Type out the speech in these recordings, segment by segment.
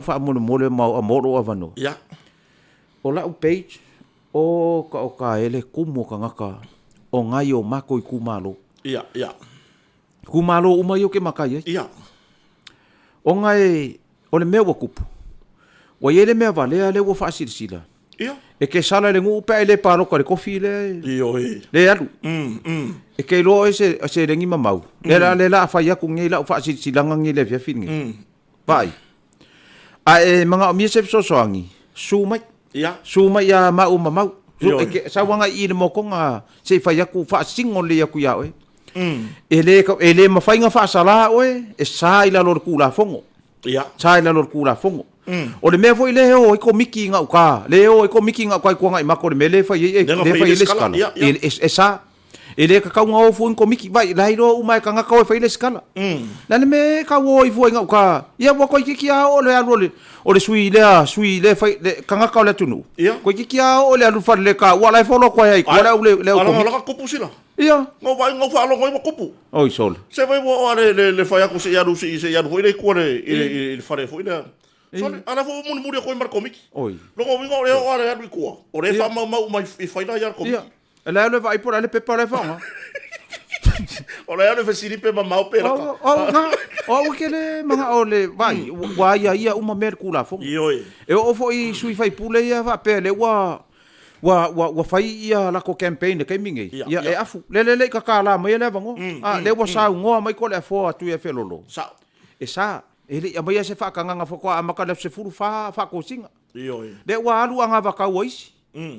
Faamolemole ma maua lou avanoa. Ia. O lau page, o ka o ka ele kumu o kangaka o ngai o mako itumalo. Ia, ia. Itumalo uma ia o ke makai ai. Ia. Ona e, o le mea ua tupu, ua i ai le mea valea lea ua faasilasila. Ia. E ke sala i le nuu pe a e le palota i le tofi lea e, Ioe. lea e alu. E ke iloa oe se, seleni ma mau. Lea la, lea la a fai atu nei lau faasilasilaga nei i le afiafi lenei. Vaai. A e manaomia se fesoasoani, su mai. Ia. Su mai ia maua ma mau. Su, Ioe. e ke, sau agai i i le mokoga se i fai atu faasino lelei atu ia oe. E le, e le mafai ona faasala oe, e sa i lalo o le Tulafono. Ia. Sa i lalo o le Tulafono. O le mea foi lea e o ai Komiti i gauta, lea e o ai Komiti i gauta i Tuanaimato i le mea lea e fai ai, Lea na lea e fai fai ai ai le lesitala. lesitala. Ia, ia. E, e, e sa. E le tatau ona o fua ni komiti. Vaai, la e iloa uma e tagata o e fai le lesitala. Le a le mea e tau o ai fua i gauta? Ia ua toeitiiti lava oo le alu o le, o le sui lea, sui lea e fai, le tagata o le atunuu. Ia. Toeitiiti lava oo le alu i le fale le taua la e follow atu ai i tua le au, le au Ala komiti. ala tupu sila. Ia. Ngau vai ngau faalogo ai ua tupu. Oi sole. Se vai ua oa le le le fai atu se i alu se i se i alu foi le i tua le i le i le fale foi lea. Sole, ala foi ua mulimuli atu ai ma le komiti. Oi. Lona uiga o lea oa le alu i tua, o lea e faamaumau uma i faila ia le komiti. Ia. E le alu e vaai po o le a le pepa la e faaaoga. O le alu e fesili pe mamao pe lata. O au, na, o au e ke le manao le vaai, ua aiaia uma mea i le Tulafono. Ioe. E oo foi i sui faipule ia faapea lea ua ua ua ua fai ia latou campaign i le taimi nei, Ia, ia ia. e afu. Le le le i tatala maia le avanoa. A, lea ua saunoa mai Toleafoa atu ia Felolo. Sao. E sa, e le i aumaia se faatagaga faatoa amata i le aso 14 faatosina. Ioe. Lea ua alu anavatau a isi.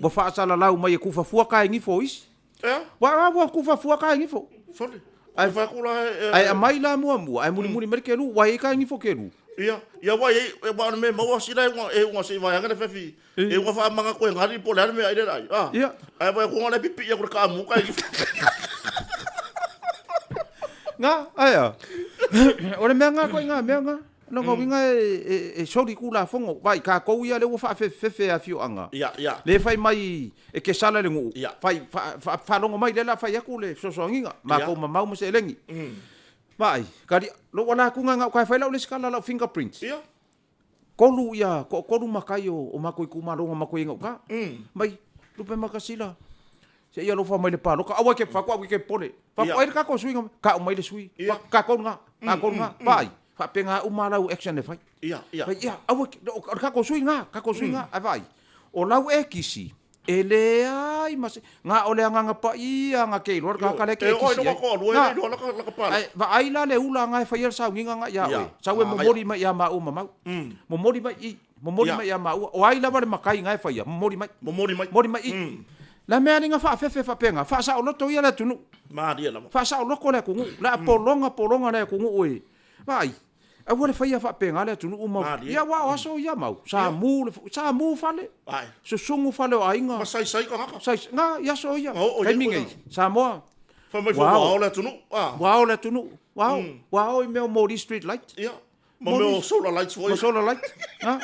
Ua faasalalau mai e tufafua taegifo o isi. Ea? Ua, ua tufafua taegifo. Sole. Ae fai atu la e... Ae aumai la muamua, ae mulimuli mai le kelu, ua i ai taegifo kelu. Ia, ia ua i ai, aua o le mea e maua sila e uga, e uga se i vaeane le fefi, e uga faamana atu e gali po o le a le mea ai le ai. Ah. Ia. Ae vaai atu ona la e pipii atu i le kaamu taegifo. Nga, ae a? O le mea nga koe nga mea nga. Lona uiga e soli Tulafono. Vaai, tatou ia lea ua faafefefefe e afioaga. Ia, ia. Lea e fai mai e kesala i le nuu, Ia. fai, faalogo mai lea o le a fai atu le fesoasoaniga, matou mamau ma seleni. Vaai, kali, lou ala atu na gauta e fai lau lesitala lau fingerprints. Ia. Tolu ia, toatolu matai o matou itumalo na matou i ai gauta. Mai, Lupematasila, Se i alofa mai le paloka, aua e te fatu, aua e te popole. Fatu ai le tatou sui, tau mai le sui, tatou lena, tatou lena, vaai, faapena uma lau action e fai. Ia, ia. Fai, ia, aua, o le tatou sui lena, tatou sui lena, ae vaai, o lau e kisi, e leai ma se, na o le Agaga Paia na te iloa le tagata lea e te kisi ai. Na, ae vaai la le ula na e faia le sauniga na ia oe, sau e momoli mai ia maua ma mau, momoli mai i, Momoli mai ia maua. O ai lava le matai na e faia, momoli mai. Momoli mai. Momoli mai i. Le a mea alii na faafefe faapena, faasaoloto ia le atunuu. Malie lava. Faasaoloto le atunuu. Le a pologa pologa le atunuu e. Vaai, aua le faia faapena le atunuu ma. Malie. Ia aua o aso ia mau, sa mu le, sa mu fale. Ae. Susugu fale o aiga. Ma saisai tagata. Saisai, na, i aso ia. Na oo i ai Taimi nei, Samoa. Fai mai foi ua ao le atunuu. Ua ao le atunuu. Ua ao. Ua ao i mea o moli street light. Ia. Ma mea o solar lights foi. Ma solar light. Ha?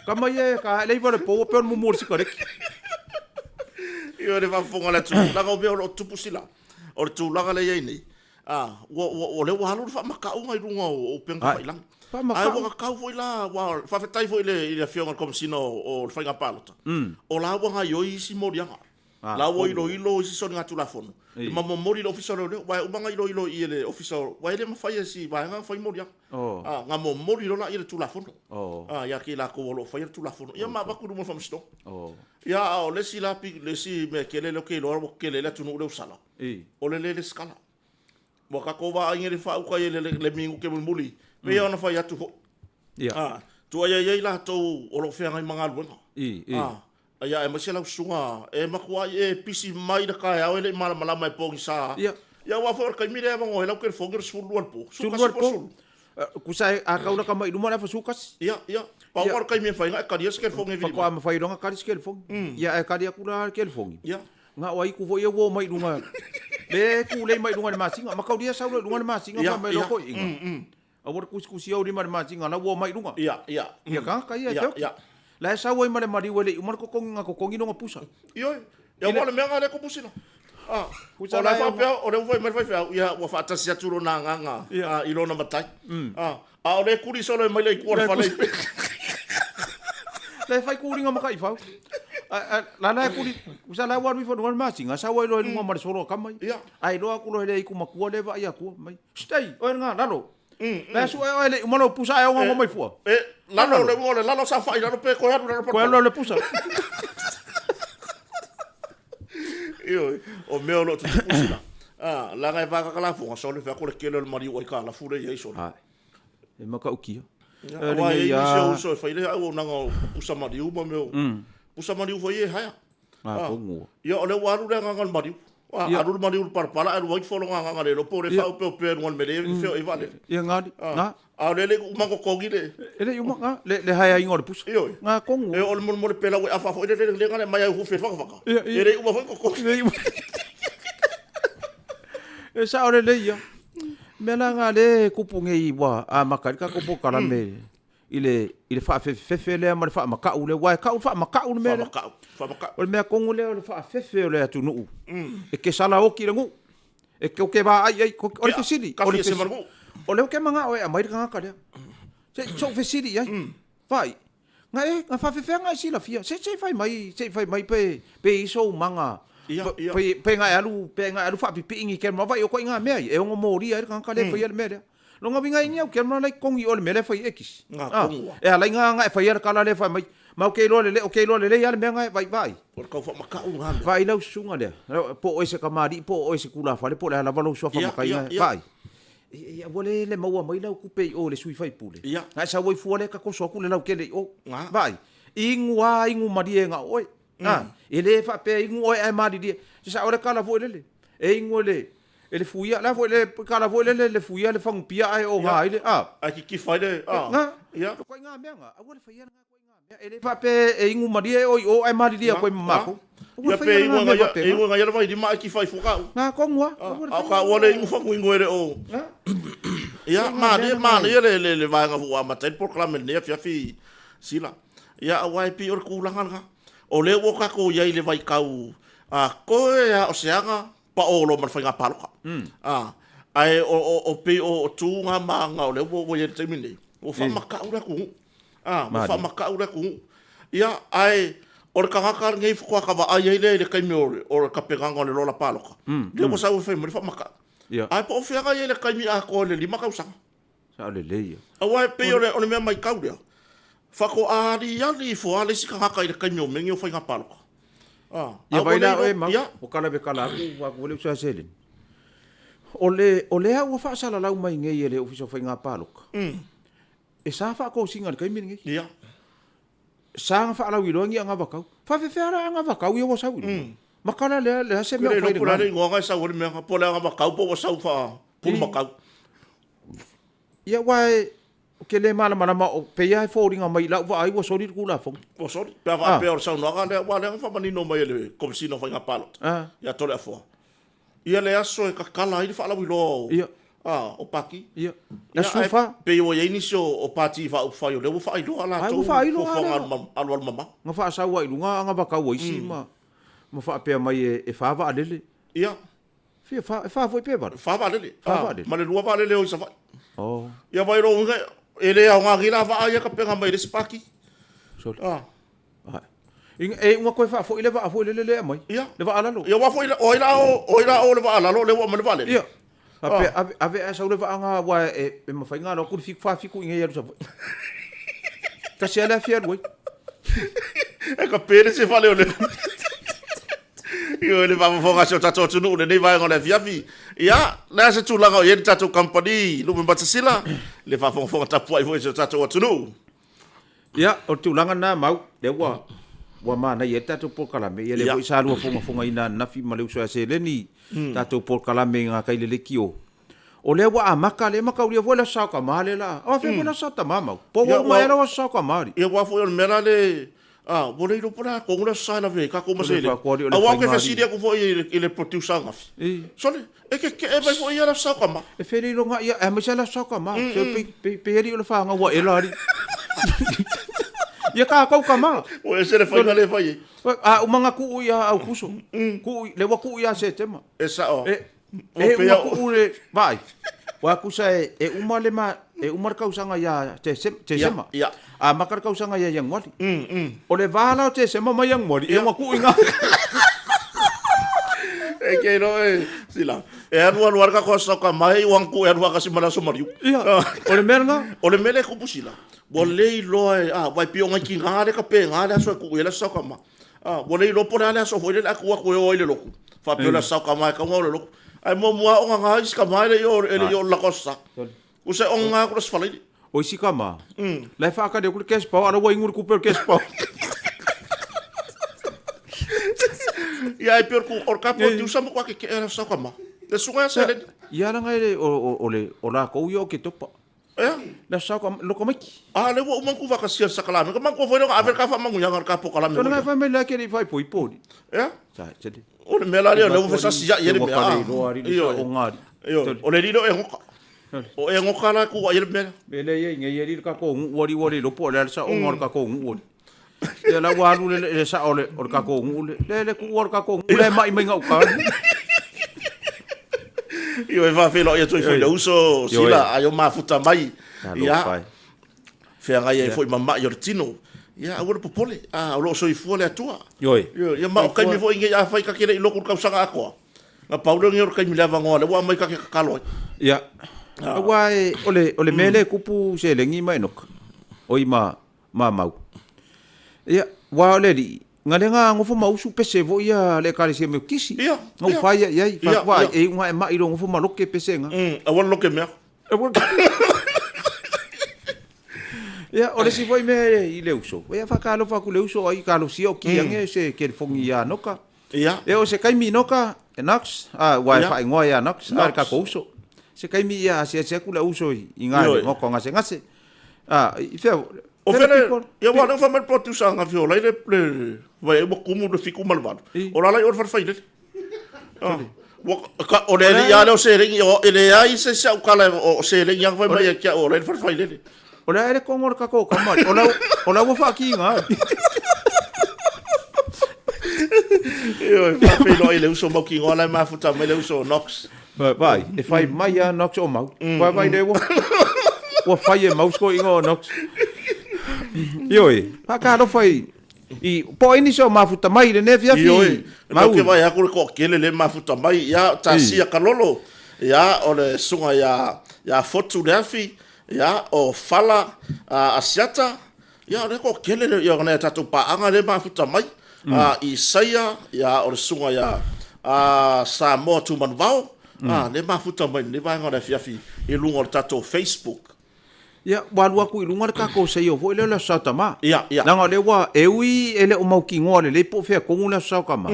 Ka mai e ka le iwa le po pe on mumu o le sikareti. Ia le faafofoga a le atunuu, leaga o mea o lo o tupu sila, o le tulaga lea e i ai nei, a, ua, ua, o lea ua alu le faamatauga i luga o upega tafailagi. Ae ua tatau foi la, aua faafetai foi i le, i le Afioga i le Komesina o, o le Faiga Palota, o la ua gaoioi isi moliaga. La ua iloilo isi soligatulafono ma momoli i le Ofisa o Leoleo, aua e uma ona iloilo i i e le Ofisa, aua e le mafai e si vaega ona fai moliaga. Ona momoli loa lea le Tulafono ia te i latou o lo o faia le Tulafono, ia ma avatu i luma o le Faamasinoga. Ia, a o le isi la, le isi mea tele lea ou te iloa ua tele ai le atunuu lea ua sala, o le le resitala. Ua tatou vaai i le faauka i le minute mulimuli, pei ona fai atu foi. Ia. Tuai ai latou o lo o feagai ma galuega. Ia, aemaise lau susuga, e matuai e pisi mai le taeao e le i malamalama e pogisa. Ia. Ia aua foi o le taimi lea e avanoa ai lau telefoni o le 12 i le po. 12 i le po. Tusa a tau lata mai i luma le afa 11. Ia, ia. Pau lava o le taimi e mafai ona e talia se telefoni e vili mai. Faatoa mafai loa ona tali se telefoni. Ia ae tali atu la le telefoni. Ia. Na o aitu foi ia ua omai i luga, le tulei mai i luga i le masina. Mataulia sau loa i luga le masina fai mai loa toeaiina. Aua le tusitusia ou lima i le masina, la ua omai i luga. Ia, ia. Ia tagata ia e feoti. La e sau ai ma le maliu e le i uma le totogi na totogi lona pusa. Ioe. Ia aua o le mea lena lea e tupu sina. Ah, Pusa o la e la e faapea, o lea ua fai mai le faifeau, ia ua faatasi atu lona agaga i lona matai. Ah, a o lea e kuli solo mai le itu o le fale. E fai kuliga ma taifau. La la e kuli, usa la ua alu ifo i luga o le masina, sau ai loa i luga ma le solo a tama ia. Ae iloa atu loa e le aitu matua lea e vaai atua mai. Stay, oe lena, lalo. La e sue oe e le i uma lou pusa ae ogaoga mai fua. E, lalo, le uiga o le lalo sa fai i lalo pe toe alu i lalo Toe alu i lalo le pusa. Ioe, o mea o lo o tutupu sila. Ah, leaga e vaega kalafoga, sole fai atu o le tele o le maliu aikalafu lea e i ai sole. Ae. E matautia. Aua e i ai nisi o uso e fai le auaunaga o pusa maliu ma mea o pusa maliu foi ia e haea. Ia o lea ua alu le agaga o le maliu. Alu le maliu i le palapala ae alu ai le agaga le iloa po o lea e faaopeopea i luga o le mea lea e feoai ai vaalele. Ia gali. Na. A o lea e le i uma ona totogi le... E le i uma, na, le haeaina o le pusa. Ioe. Na tonu. E o le molemole pelau e afa foi le lea na aumai ai hufe fakafaka. E le i uma foi ona totogi. E le i uma. E sao lelei ia. Mea la na lea e tupu nei ua amata ai le tatou polokalame i le i le faafefefefe lea ma le faamatau lea, aua e tau le faamatau le mea lea. Faamatau, faamatau. O le mea tonu lea o le faafefe o le atunuu. E te sala oti i le nuu. E tou te vaai i ai, o le fesili, o le fesili, o lea ou te manao e aumai le tagata lea. Se i sou fesili i ai. Vaai, Na e, na faafefea na e silafia? Se, se i fai mai, se i fai mai pe, pe i ai sou maga, Ia, ia. pe, pe na e alu, pe na e alu faapipii ni camera, vaai o ituaiga mea ia, e ono molia ai le tagata lea e faia le mea lea. Lona uiga e i ai ni au camera la e i totogi i o i le mea lea e fai ai e kisi. Nga tonu a. E ala ai na, na e faia le tala lea fai mai, ma ou te iloa lelei, ou te iloa lelei lava le mea na e vaai, vaai. O le tau faamatau lena mea. Vaai lau susuga lea, po o oe se kamali'i, po o oe se tulafale, po o le a lava lou suafa matai na e, vaai. Ia, ua le le maua mai lau tupe i o i le sui faipule. Ia. Na e sau ai fua lea tatoso atu le lautele i o. Nga. Vaai, inu a inu malie na o oe. A, e le faapea inu oe ae malilie. Se sao le tala foi lele. E inu e le e le fuia, la foi le tala foi lele le fuia le fagupia ae oga ai le, a. Ae kitifa ai le, a. Nga. Ia. Ituaiga mea nga, aua le faia lena E le faapea e inu malie e oi o ae malilie atu ai ma matou. Ia pe inu e gaia, e inu e gaia le vailima ae tifa ifo ka u. Na tonu a. A o ka ua le inu faguinu e le o. Ia manaia, manaia le le le vaega foi ua amata ai le polokalame i lenei afiafi Sila. Ia aua e pei o le tulaga lena. O lea ua tatou i ai i le vaitau a toe lava o se aga pao loa ma le faiga palota. A, ae o o o pei o tu na ma aga o lea ua i ai i le taimi lenei, ua faamatau le atunuu. A, ua faamatau le atunuu. Ia, ae o le tagata lenei faatoa ta vaai ai lea i le taimi o le, o le tapenaga o le lola palota, lea ua sau e fai mai le faamatau. Ae po o fea na i ai le taimi atoa i le 5 tausaga. Sao lelei ia. Aua e pei o le, o le mea matau lea, faatoa aliali ifo lava le isi tagata i le taimi o mea nei o faiga palota. A, Ia vai la oe mau, o kalavekala atu ua atu le uso ia seleni. O le, o lea ua faasalalau mai nei e le Ofisa o Faiga Palota, E sa faatosina i le taimi lenei. Ia. Sa na faalauiloa ni anavatau. Faafefea la anavatau ia ua sau i luga? Ma tala lea, le a se mea o fai i le galu? Le igoa na e sau ai le mea, po o le anavatau po ua sau faa-pulumakau. Ia, aua e, ou te le malamalama, pei lava e foliga mai i lau vaai ua soli le Tulafono. Ua soli, pe a faapea o le saunoaga lea, aua o lea na faamanino mai e le Komesina o Faiga Palota ia Toleafoa. Ia le aso e tatala ai le faalauiloa o, Ia. a, o pati. Ia. Le aso Ia, ae 14. pei ua i ai nisi o, o pati faaupufai o lea ua faailoa Ai, latou ua faailoa fuafuaga lea. alu, alualu mamao. Na faasau lava i luga anavatau a isi ma, ma faapea mai e, e fa vaalele. Ia. Fia fa, e fa foi pe valu? Fa vaalele. Fa A, vaalele. ma le lua vaalele e o i Savaii. Oh. Ia vaai lou uiga, e le aoga nei la vaa ia tapena mai i le isi pati. Sole. A. E iuga toe faafoi le vaa foi lele lea e aumai. Ia. Le vaa lalo. Ia aua foi o ai la o, o ai la o le vaa lalo lea ua aumai le vaalele. Ia. Faapea ave, ave ae sau le vaa na aua e, e mafai ona alu atu le 7 47 i inei e alu i Savaii. Tasi lava le afi e alu ai. E ka pele se fale o le Ioe le faafofoga a si o tatou atunuu i lenei vaega o le afiafi. Ia, le a se tulaga o i ai le tatou kamupani Lupe Matasila, le faafogafoga tapuai foi a si o tatou atunuu. Ia, o le tulaga lena Mau, lea ua ua manaia ai le tatou polokalame. Ia lea foi sa lua fogafogaina ananafi ma le uso ia Seleni, tatou polokalame i gatai le leitio. O lea ua amata, lea e mataulia foi le Aso Sa o Tama lea la. O afea foi le Aso Sa o Tama Mau? Po ua uma ea lau Aso Sa o Tama alii? Ia, aua foi o le mea la le, a, ua le iloa po o le a tonu le Aso Sa e lavea ai tatou ma seleni. Aua ou te fesili atu foi i le producer ananafi, sole, E keke'e mai foi ia le Aso Sa o Tama. E feliloga ia, aemaise lava le Aso Sa o Tama. Se pei, pei, pei alii o le fanau a ela alii. Ia tatou tama. Ua ese le faiga lea e fai ai. A uma ona tuu ia Aukuso, tuu, lea ua tuu ia Setema. E sao. E, e uma tuu le, vaai. Ua tusa e uma le ma, e uma le tausaga ia Tesema. Ia. Amata le tausaga ia Ianuari. O le va la o Tesema ma Ianuari, e ona tuu i ina. E ke iloa e sila. E alu alu lava le tatou Aso Saokamai, ua tuu e alu faatasi ma le Aso Maliu. Ia, o le mea lena. O le mea lea e tupu sila, ua le iloa e, a, aua e pei o nai tina lea e tapena le aso e tuu i ai le Aso Saokamai. A, ua le iloa po o le a le aso foi lele a tuu atu e o ai i le lotu, faapea o le Aso Saokamai e tatau ona o i le lotu. Ae muamua lava ogaga isi tama e le i o e le i oo i le latou Aso Sa. Tusa e ogaga atu le Aso Faraile. O isi tama, la e faatali atu le cash power, a o la ua inu le tupe o le cash power. Ia, ae pei o le o le tatou matua tetee i le Aso Saokamai. Le susuga ia Seleni. Ia leaga e le, o, o, o latou ia o Oketopa. Ea? Le Aso Saokamai, loka maiki. A, lea ua uma ona tuufaatasia le sakalamega. Manatua foi lea ona ave le ta faamanuiaga o le ta polokalame. Lea fai mai lea ke le i faaipoipo ni. Ea? Sa, se le. O le mea la lea, o lea ua fesasiai ai le mea. Ua kale iloa ali le sa o ngari. Ioe, o le alii lea o Enoka. O Enoka la e tuuai ai le mea lea. Mea lea e i ai nei alii le tatou nuu alii ua le iloa po o le a le saoga o le tatou nuu alii. Ia la ua alu le sao o le tatou nuu le le le tuua o le tatou nuu le mai mai gauta. Ioe, faafeiloai atu ai foi i le uso Sila, ai o mafuta mai. Ia, feagai ai foi ma mai o le tino. Ia, aua le popole, a, o lo o soifua le Atua. Ioe. Ia, ma o taimi foi nei, afai ta te le i lotu i le tausaga atoa, na pau lea o le taimi le avanoa lea ua aumai ta te tatalo ai. Ia, aua o le mea lea e tupu seleni ma Enoka, oi ma ma Mau. Ia, aua o le alii, na lea na nofo ma usu pese foi ia le Ekalesia Metotisi. Ia, Na ou fai i ai, fai atu, vaai, e iu na e mai i lou nofo ma loke pese na. Aua le loke mea. Ia, o le isi foi mea i le uso, ia faatalofa atu i le uso ai talosia o ki ane se telefoni ia Noka. Ia. E o se taimi Noka, Knox, a ua e faaigoa ia Knox, a le tatou uso. Se taimi ia asiasi atu le uso i ga le Maota o Gasegase. A, i fea, O fea le, ia ua lea fai mai le producer a Gafiola i le, le, vai ua tumu le 7 ma le 8. O la la i o le fale failele. Ua, o le alii lava lea o seleni, e leai se isi au tala o seleni lava fai mai ia te au o la i le fale failele. O le a le kogo o le tatou tama, o la ua faakiga. Ioe, faafeiloai i le uso mautinoa la e mafuta mai le uso o Knox. Vaai, e fai mai lava Knox o Mau. Vaai, vaai lea ua, ua fai e Mau si toeaina o Knox. Ioe, faatalofa i, i, po o ai nisi o mafuta mai i lenei afiafi. Ioe, Mau. Ou te vaai atu le toatele lea e mafuta mai, ia, Tasia Kalolo, ia, o le susuga ia, ia Fotu Leafi, ia, o Fala Asiata, ia, o lea toatele lea, ia, o nai a tatou paaga lea e mafuta mai, Isaia, ia, o le susuga ia Samoa Tumanuvao, lea e mafuta mai i lenei vaega o le afiafi i luga o le tatou Facebook. Ia, ua alu atu i luga le tatou seio foi lea o le Aso Saotamā. Ia, ia. Leaga o lea ua, e ui e le o mautinoa lelei po o fea tonu le Aso Saotamā,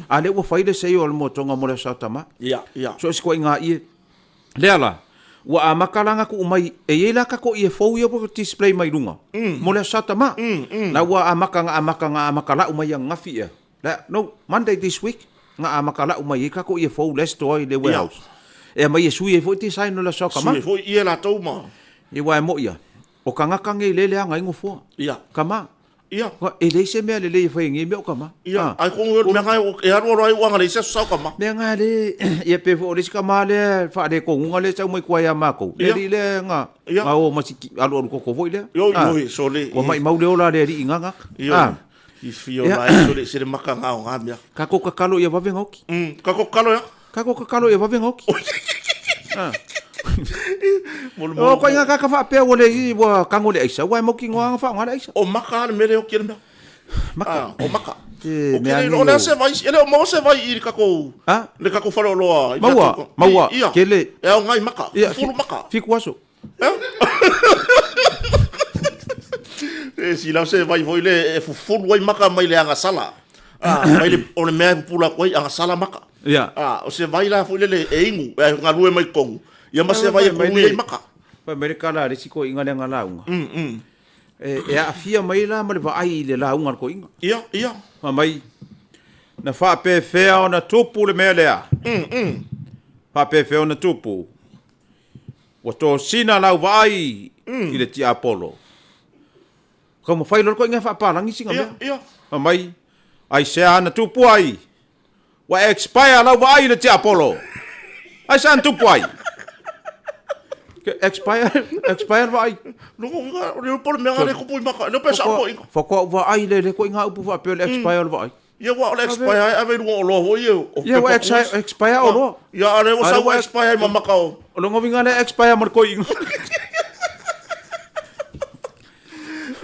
a o lea ua fai le seio a le Moatoga mo le Aso Saotamā. Ia, ia. So o se ituaiga ie. Lea la, ua amata la ona tuu mai, e i ai la tatou ie fou ia ua display mai luga, mo le Aso Saotamā. La ua amata ona amata ona amata lau mai ananafi ea. La, no, Monday this week, na amata lau mai ai tatou ie fou la e store i le warehouse. E aumai e sui ai foi design o le Aso Saotamā. Sui ai foi ie latou ma. Ia aua e moi ia, o tagata nei lea e leaga ai nofoa. Ia. Tama. Ia. E leai se mea lelei e fai e nei mea o tama. Ia, ai kogu e mea ngai e alu alu ai uanga le isi aso sao tama. Mea ngai le, ia pe foi o le isi tama lea faalekonuga lea e tau mai tua ia matou. Le alii lea na, na o ma si alu alu koko foi lea. Oi, oi, sole. Ua maimau le ola a le alii i gagata. Ioe. Fifi o la e sole se le maka ngā o ngā mea. Kako kakalo ia vave ngaoki. Kako kakalo ia? Kako kakalo ia vave ngaoki. O koe ngā kaka whaapea ua le i ua kango le aisa, ua e mauki ngoa anga whaonga le aisa. O maka le mere o kere mea. Maka. O maka. O kere o lea se vai, e le o maua se vai i le kako, le kako whaleoloa. Maua, maua, kele. E au ngai maka, fufulu maka. Fiku aso. E silau se vai foi le e fufulu ai maka mai le agasala. Ah, mai le, o le mea e pupula atu ai, agasala maka. Ia. Ah, o se vai la foi lele e inu, e galue mai totonu. Ia ma se vai e Fai mai ku'i le- ai maka. Fai mai le kala a le isi toeaina lea na lauga. E aafia mai la ma le vaai i le lauga a le toeaina. Ia, ia. Fai mai, na faapefea ona tupu le mea lea. Faapefea ona tupu. Ua tosina lau vaai i le tiapolo. Taumafai loa le toeaina e faapalagi sina mea. Fai mai, aisea na tupu ai? Ua expire lau vaai i le tiapolo. Aisea na tupu ai? Expire, expire vaai. Loko uiga, o le po le mea le kupu i maka, le pe sa ko inga. Faatoa ou vaai le le koiga upu faapea le expire o le vaai. Ia ua o le expire ai ave i luga o oloa foi ia o Ia ua expire, expire oloa. Ia a le ua sau ua expire ai ma maka o. O lona uiga lea expire ma le koiga.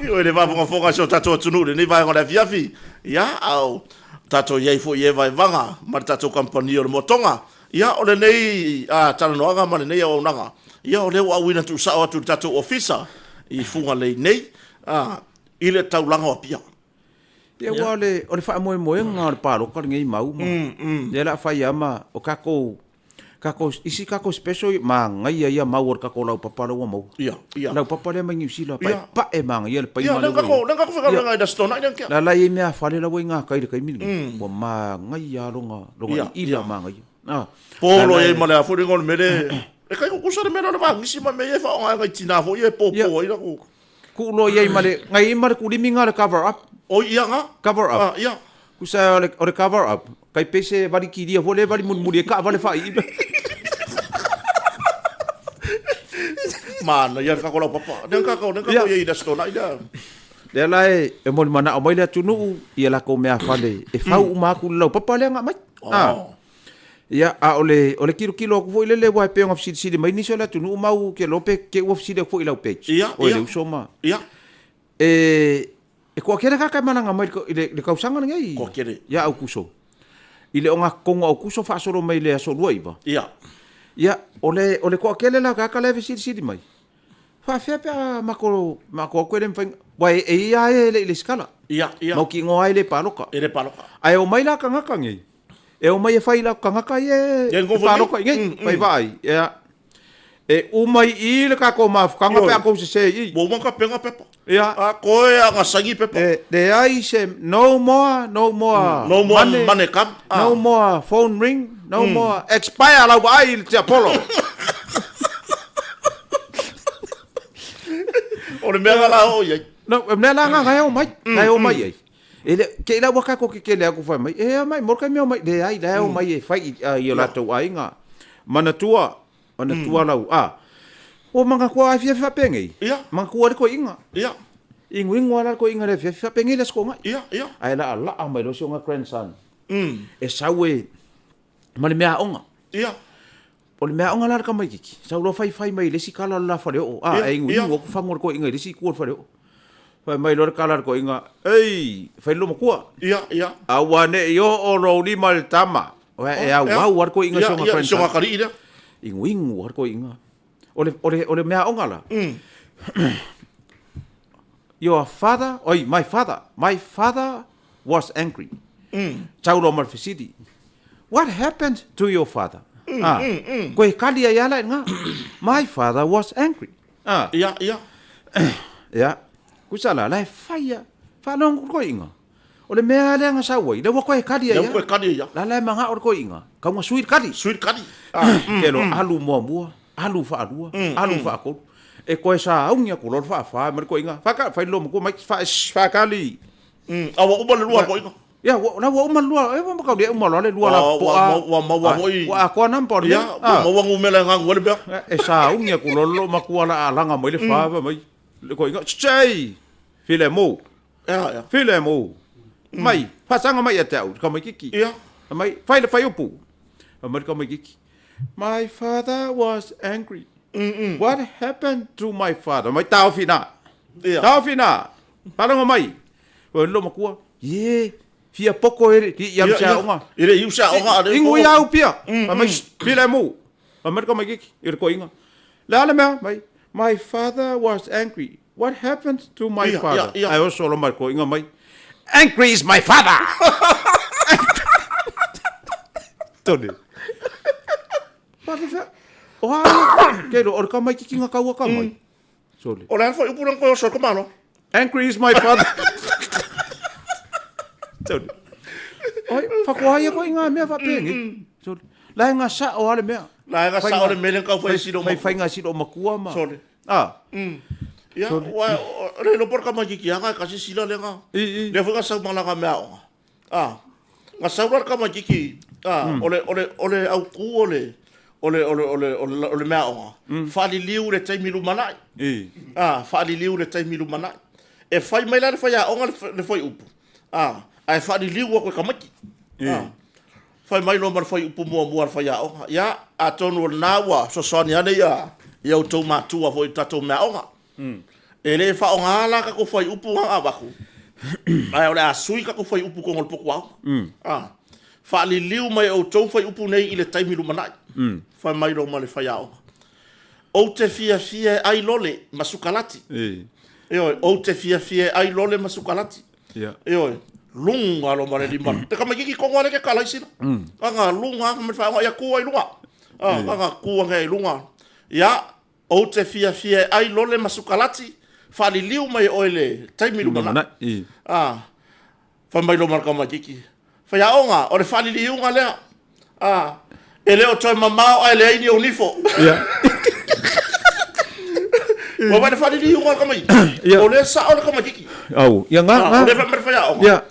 Ioe le faafogafoga a si o tatou atunuu i lenei vaega o le afiafi. Ia, a o tatou i ai foi i ia vaevaga ma le tatou kamupani o le Moatoga. Ia, o lenei talanoaga ma lenei auaunaga, ia o lea ua auina tuusao atu i le tatou Ofisa i Fugalei nei, i le taulaga o Apia. Ia, aua o le faamoemoega o le palota lenei mau ma lea o le a fai lava ma o tatou, tatou, isi tatou special manaia ia mau o le tatou laupapa lea ua maua. Ia, ia. Laupapa lea mai Niu Sila, paepae manaia le paima lea ua i ai. Lea na tatou faigaluega ai i le Aso Toonai lea. La la e i ai meafale la ua i gakai i le taimi lenei, ua manaia lava lona iila manaia. Polo i ai ma le a foi le igoa o le mea lea, e tai tutusa le mea lea o le vagisi ma mea ia e faaaoga e nai tina foi ia e popo ai latou. Tuu loa i ai ma le, na i ai ma le kulimi na o le cover up. Oi ia na. Cover up. Ah, ia. Tusa o le cover up, tai pei se vali kilia foi lea e vali mulimuli ai taavale faaiiga. Manaia le tatou laupapa. Lea na tatou, lea na tatou i ai i le Aso Toonai lea. Lea la e molimanao mai le atunuu i a latou meafale e fau uma atu le laupapa lea na aumai. Oh. Ia, a o le, o le tilotilo atu foi lele, aua e pei ona fesilisili mai nisi o le atunuu ma ou te iloa pe te i ua fesili atu foi i lau page. Ia, Oe ia. le uso ma. Ia. E, e toatele tagata e malaga mai i le, le tausaga lenei. Toatele. Ia Aukuso. I le ogatotonu o Aukuso faasolo mai i le aso 29. Ia. Ia, o le, o le toatele la o tagata la e fesilisili mai, faapefea pe a matou, matou o atu e le mafai, aua e, e i ai lava e le i resitala. Ia, ia. Mautinoa ai e le palota. E le palota. Ae omai la tagata nei, E omai e fai i latou tagata ia e palota i inei, fai vaai. Ia, e uma i i le tatou mafutaga pe a tou sese i i. Ua uma ona tapena pepa. Ia. A toe lava ona saini pepa. E leai se, no more, no more. No more money come. No more phone ring, no more expire lau vaai i le tiapolo. O le mea lena la oo i ai. No, o le mea la lena e omai, la e omai ai. E le, te i la ua tatou kekele atu fai mai, e omai, mo le taimi omai, leai, la e omai e fai i, i o latou aiga. Manatua, manatua lau, a, ua manatua afiafi faapenei, Ia. manatua le toeaina. Ia. Inuinu lava la le toeaina i le afiafi faapenei le Aso Toonai. Ia, ia. Ae laalaa mai loa si ona grandson. E sau e, ma le meaaoga. Ia. O le meaaoga la a le tamaitiiti, sau loa faifai mai i le isi kala o le la faleoo. A, e inuinu atu fagu o le toeaina i le isi itu o le faleoo. Fai mai loa le kala a le toeaina, Ei, fai le loomatua. Ia, ia. Aua ne i oo lou lima i le tama. Oe, e auau lava le toeaina i si ona grandson. Ia, si ona atalii lea. Inuinu lava le toeaina. O le, o le, o le meaaoga la, Your father, oi, my father, my father was angry. Tau loa ma le fesili, What happened to your father? Ah, koe kali ai ala i ngā. My father was angry. Ah. Ia, ia. Ia, kusa la, la e whai a, whalongo koe inga. O le mea lea nga sau ai, lea ua koe kali ai Lea ua koe kali ai a. La la e manga o le koe inga, kaunga sui le kali. Sui le kali. Ke lo alu muamua, alu faalua, alu faatolu. E koe sauni atu loa le faafa ma le koe inga. Whaka, whai lo makua mai, wha, whakali. A ua uma le lua koe inga. Ia, ua, la ua uma le lua, e ua makau lia uma loa le lua la poa. Ua maua foi. Ua atoa namba o le mea. Ia, ua maua numera e ganu ai le mea. E sauni atu loa lo makua la alaga mai le fa mai. Le koe inga, tshei, file mo. Ia, ia. File mo. Mai, faasaga mai ia te au, le tamaitiiti. Ia. Mai, fai le faiupu. Fai mai le tamaitiiti, My father was angry. What happened to my father? Mai taofi ina. Ia. Taofi ina. Faalogo mai. Ua lilo matua, Ie, fia poko e le i alu se aoga. E le iu se aoga a le. Ingo ia au pia. Fai mai, file mo. Fai mai le tamaitiiti i le toeaina. Le a le mea? Mai, My father was angry. What happened to my Ia, father? ia, ia. Ae oso loa ma le toeaina mai, Angry is my father! Tony. Faafefea. O a ia? Kei loa, o le tamaitiiti na taua ka mai. Sorry. O le a le fuaiupu lea na toe oso ai le tamaloa? Angry is my father. Sorry. Oi, whakoa ai koe i ngā mea whapengi. Sorry. La e ngā sao a le mea. La e ngā sao le mea le kau whai siro makua. Whai ngā siro makua ma. Sorry. Ah. Ia, ua, le lopo le tamaitiiti anga e kasi sila le ngā. I, i. Lea foi ngā sau malaga mea onga. Ah. Ngā sau la le tamaitiiti, ah, o le, o le, o le autū o le, O le, o le, o le, o le, o le meaaoga, faaliliu i le taimi lumanai. A, faaliliu i le taimi lumanai. E fai mai la le faiaoga le, le fuaiupu, a, ae faaliliu atu e tamaiti. A, fai mai loa ma le fuaiupu muamua a le faiaoga. Ia, atonu o lena ua fesoasoani ane ia, ia outou matua foi i le tatou meaaoga. E le faaaogaina la tatou fuaiupu na na avatu, ae o le a sui tatou fuaiupu i totonu o le potu aoga. A, faaliliu mai e outou fuaiupu nei i le taimi lumanai. Fai mai loa ma le faiaoga. Ou te fiafia e ai lole ma sukalati. Ioe, ou te fiafia e ai lole ma sukalati. Ioe, luga loa ma le lima. Te tamaititi tonu lava lea e te tala ai sila. Aga luga ma le faaiuga, ia tu ai i luga. Aga tu ane ai i luga. Ia, Ou te fiafia e ai lole ma sukalati, faaliliu mai e oe le taimi lumanai. A, fai mai loa ma le tamaititi, Faiaoga, o le faaliliuga lea. A, e le o toe mamao ae leai ni ou nifo. Ua vaai le faaliliuga a le tamaititi. O lea e sao le tamaititi. Au, ia nga, nga. O lea fai mai le faiaoga. Ia.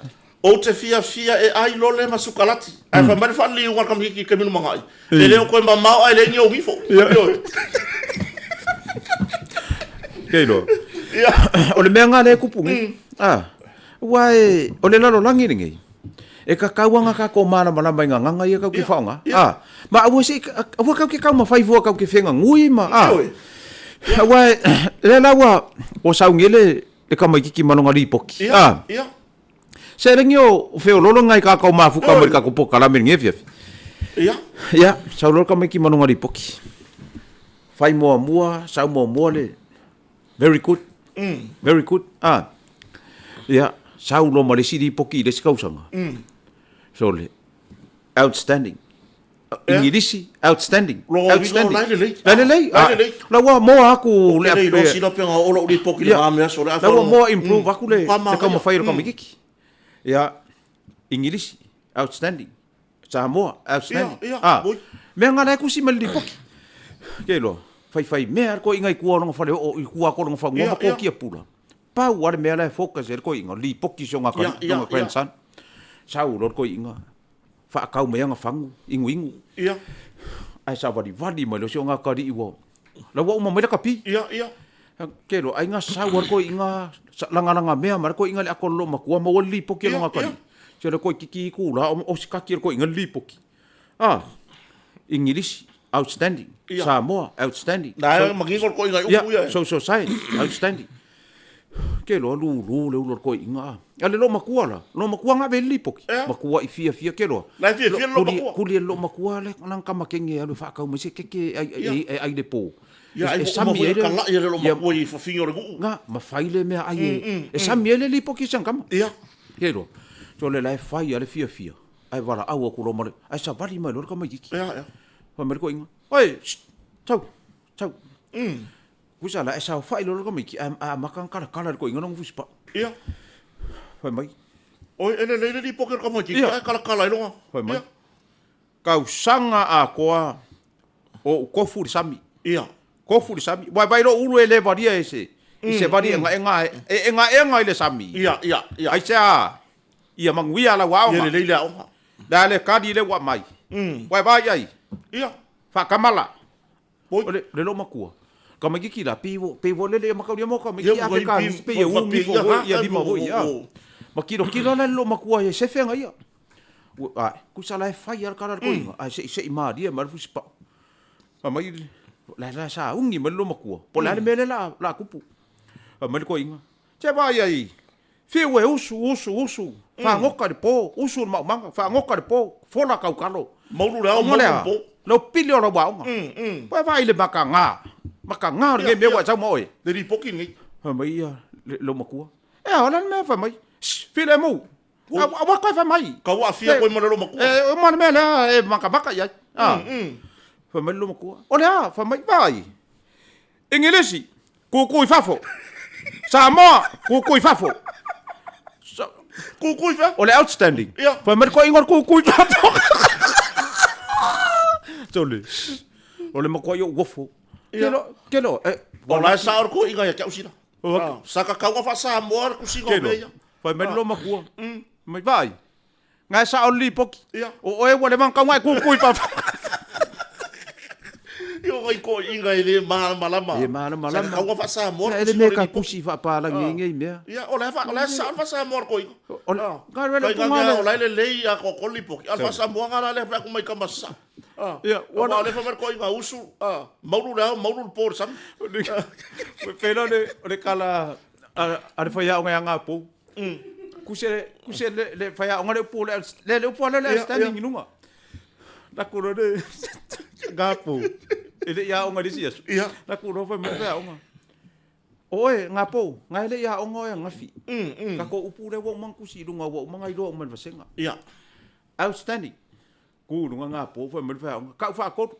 Ou te fiafia e ai lole ma sukalati. Ae fai mai le faaliliuga a le tamaititi i le taimi lumanai, e le o toe mamao ae leai ni ou ifo. Kei loa. O le mea nga lea e kupu nei. Ah, aua e, o le lalolagi lenei, e kakau anga kakou malamalama i gagaga ia kau ke faaaoga. Ah, ma aua se, aua kau ke taumafai fua kau ke fegagui ma, ah. Aua e, lea la ua, ua sauni ai le, le tamaititi ma lona lipoti. Ah. Seleni o feololo ngai kakau mafuka mai le tatou polokalame i lenei afiafi. Ia. Ia, sau loa le tamaiti ma lona lipoti. Fai muamua, sau muamua le very good. Very good. Ah. Ia, sau loa ma le isi lipoti i le isi tausaga. So le outstanding. Igilisi, outstanding. Outstanding. La e lelei. La e lelei. La e lelei. La ua moa aku le. Lelei loa sila pe o lou lipoti le mea so le. La ua moa improve aku le le taumafai o le tamaititi. Ia, Igilisi, outstanding. Samoa, outstanding. Ah, mea nga la e tusi mai le lipoti. Ke iloa, faifai mea le toeaina i tua o lona fale oo i tua atu o lona fanua ma kokia pula. Pau lava le mea la e focus ai le toeaina, lipoti si ona atalii, lona grandson. Sau loa le toeaina, faatau mai ana fagu, inuinu. Ia. Ae savalivali mai loa si ona atalii ua, la ua uma mai lata pi. Ia, ia. Ke loa, ai na sau lava le toeaina lagalaga mea ma le toeaina le ato o le loomatua maua le lipoti a lona atalii. Se o le toeitiiti itula o sikati e le toeaina le lipoti. Ah, Igilisi, outstanding. Ia. Samoa, outstanding. Na e manino le toeaina i upu ia. Social science, outstanding. Ke loa lulu le ulu o le toeaina. Ah. A le loomatua la, loomatua na ave i le lipoti. Ea. Matua i fiafia ke loa. La e fiafia le loomatua. Kuli e le loomatua le nang kamakenge e alu e faatau mai se keke e ai, e, e ai le po. Ia, ai E ua uma sami foi ai a le kalai e le loomatua i fafine o le nuu. Nga, ma fai le mea ai e, e sami ai le lipoti i si ana tama. Ia. Ke loa. So le la e fai a le fiafia. Ae valaau atu loa ma le, ae savali mai loa le tamaititi. Ea, ea. Fai mai le toeaina, Oi, sst, sau, sau. Kusa la e saofai loa le tamaiti, ae amata ona talatala e le toeaina lona fusipau. Ia. Fai mai. Oi, e lelei le lipoti a le tamaititi, ae talatala ai lona. Fai mai. Tausaga atoa o ou tofu i le sami. Ia. Tofu i le sami. Vaivai vai lou ulu e le valia e se, i se vali egaega e egaega i le sami. Ia, ia, ia. Aisea? Ia manuia lau aoga. Ia lelei le aoga. Le a le kali lea ua aumai. Ua e vaai i ai? Ia. Faatamala. O le, le loomatua. Tamaititi la, pei ua, pei ua lele ia mataulia mo tamaititi Ia, a fe ka pei e umi ifo foi ia lima foi ia. Ma tilotilo la le loomatua e sefe ana ia. Ua, ae, tusa la e fai lava le tala a le toeaina, ae se i se i malie mai le fusipau. Fai mai, la la sauni mai le loomatua, po o le a le mea lea o le a, o le a tupu. Fai mai le toeaina, se vaai ai, Fiu e usu, usu, usu, fagota i le po, usu i le maumaga, fagota i le po, fola tautalo. Maulu le ao, maulu le po. Lau pili o lau aoga. Ua vaai i le mataga, mataga o lenei mea ua e sau ma oe. Le lipoti lenei. Fai mai ia lou matua, e a, o le a le mea? Fai mai, Shh, filemu, aua toe fai mai. Kau aafia koe ma le lou matua. E uma le mea lea e makamaka i ai. Fai mai le lou matua, o le a? Fai mai, vaai, Igilisi, kuku i fafo. Samoa, kuku i fafo. Kuku i fafo. O le outstanding. Ia. Fai mai le toeaina o le kuku i fafo. Sole. O le matua ou ofo. Ia. Ke lo, ke lo, eh. O la e sao le toeaina ia te au sila. Sa tatau ona faa-Samoa le tusiga o mea ia. Fai mai le loomatua. Mai vaai. Nga e sao le lipoti. Ia. O oe ua leva ona tau e kuku i fafo. Io ngai toeaiina e le malamalama. Le malamalama. Sa kauga faa-Samoa. Ia, e le mea ka tusi faapalagi ai nei mea. Ia, o la e sao le faa-Samoa a le toeaina. O le, ga le upu ga o la e lelei atoatoa le lipoti, a o le faa-Samoa ga la lea fai atu mai tama sasao. Ia, ua o lea fai mai le toeaina usu, maulu le ao, maulu le po i le sami. Pei la o le tala a le faiaoga ia Gapou. Kuse, kuse le faiaoga le upu le, le upu lea le outstanding i luga. Laku loa le Gapou, e le i aoga i le isi aso. Ia. Laku loa fai mai le faiaoga, Oe, Gapou, ga e le i aoga oe ananafi. Tatou upu lea ua uma ona tusi i luga, ua uma ona iloa uma e le vasega. Ia. Outstanding. Ku i luga Gapou fai mai le faiaoga, Kau faatolu.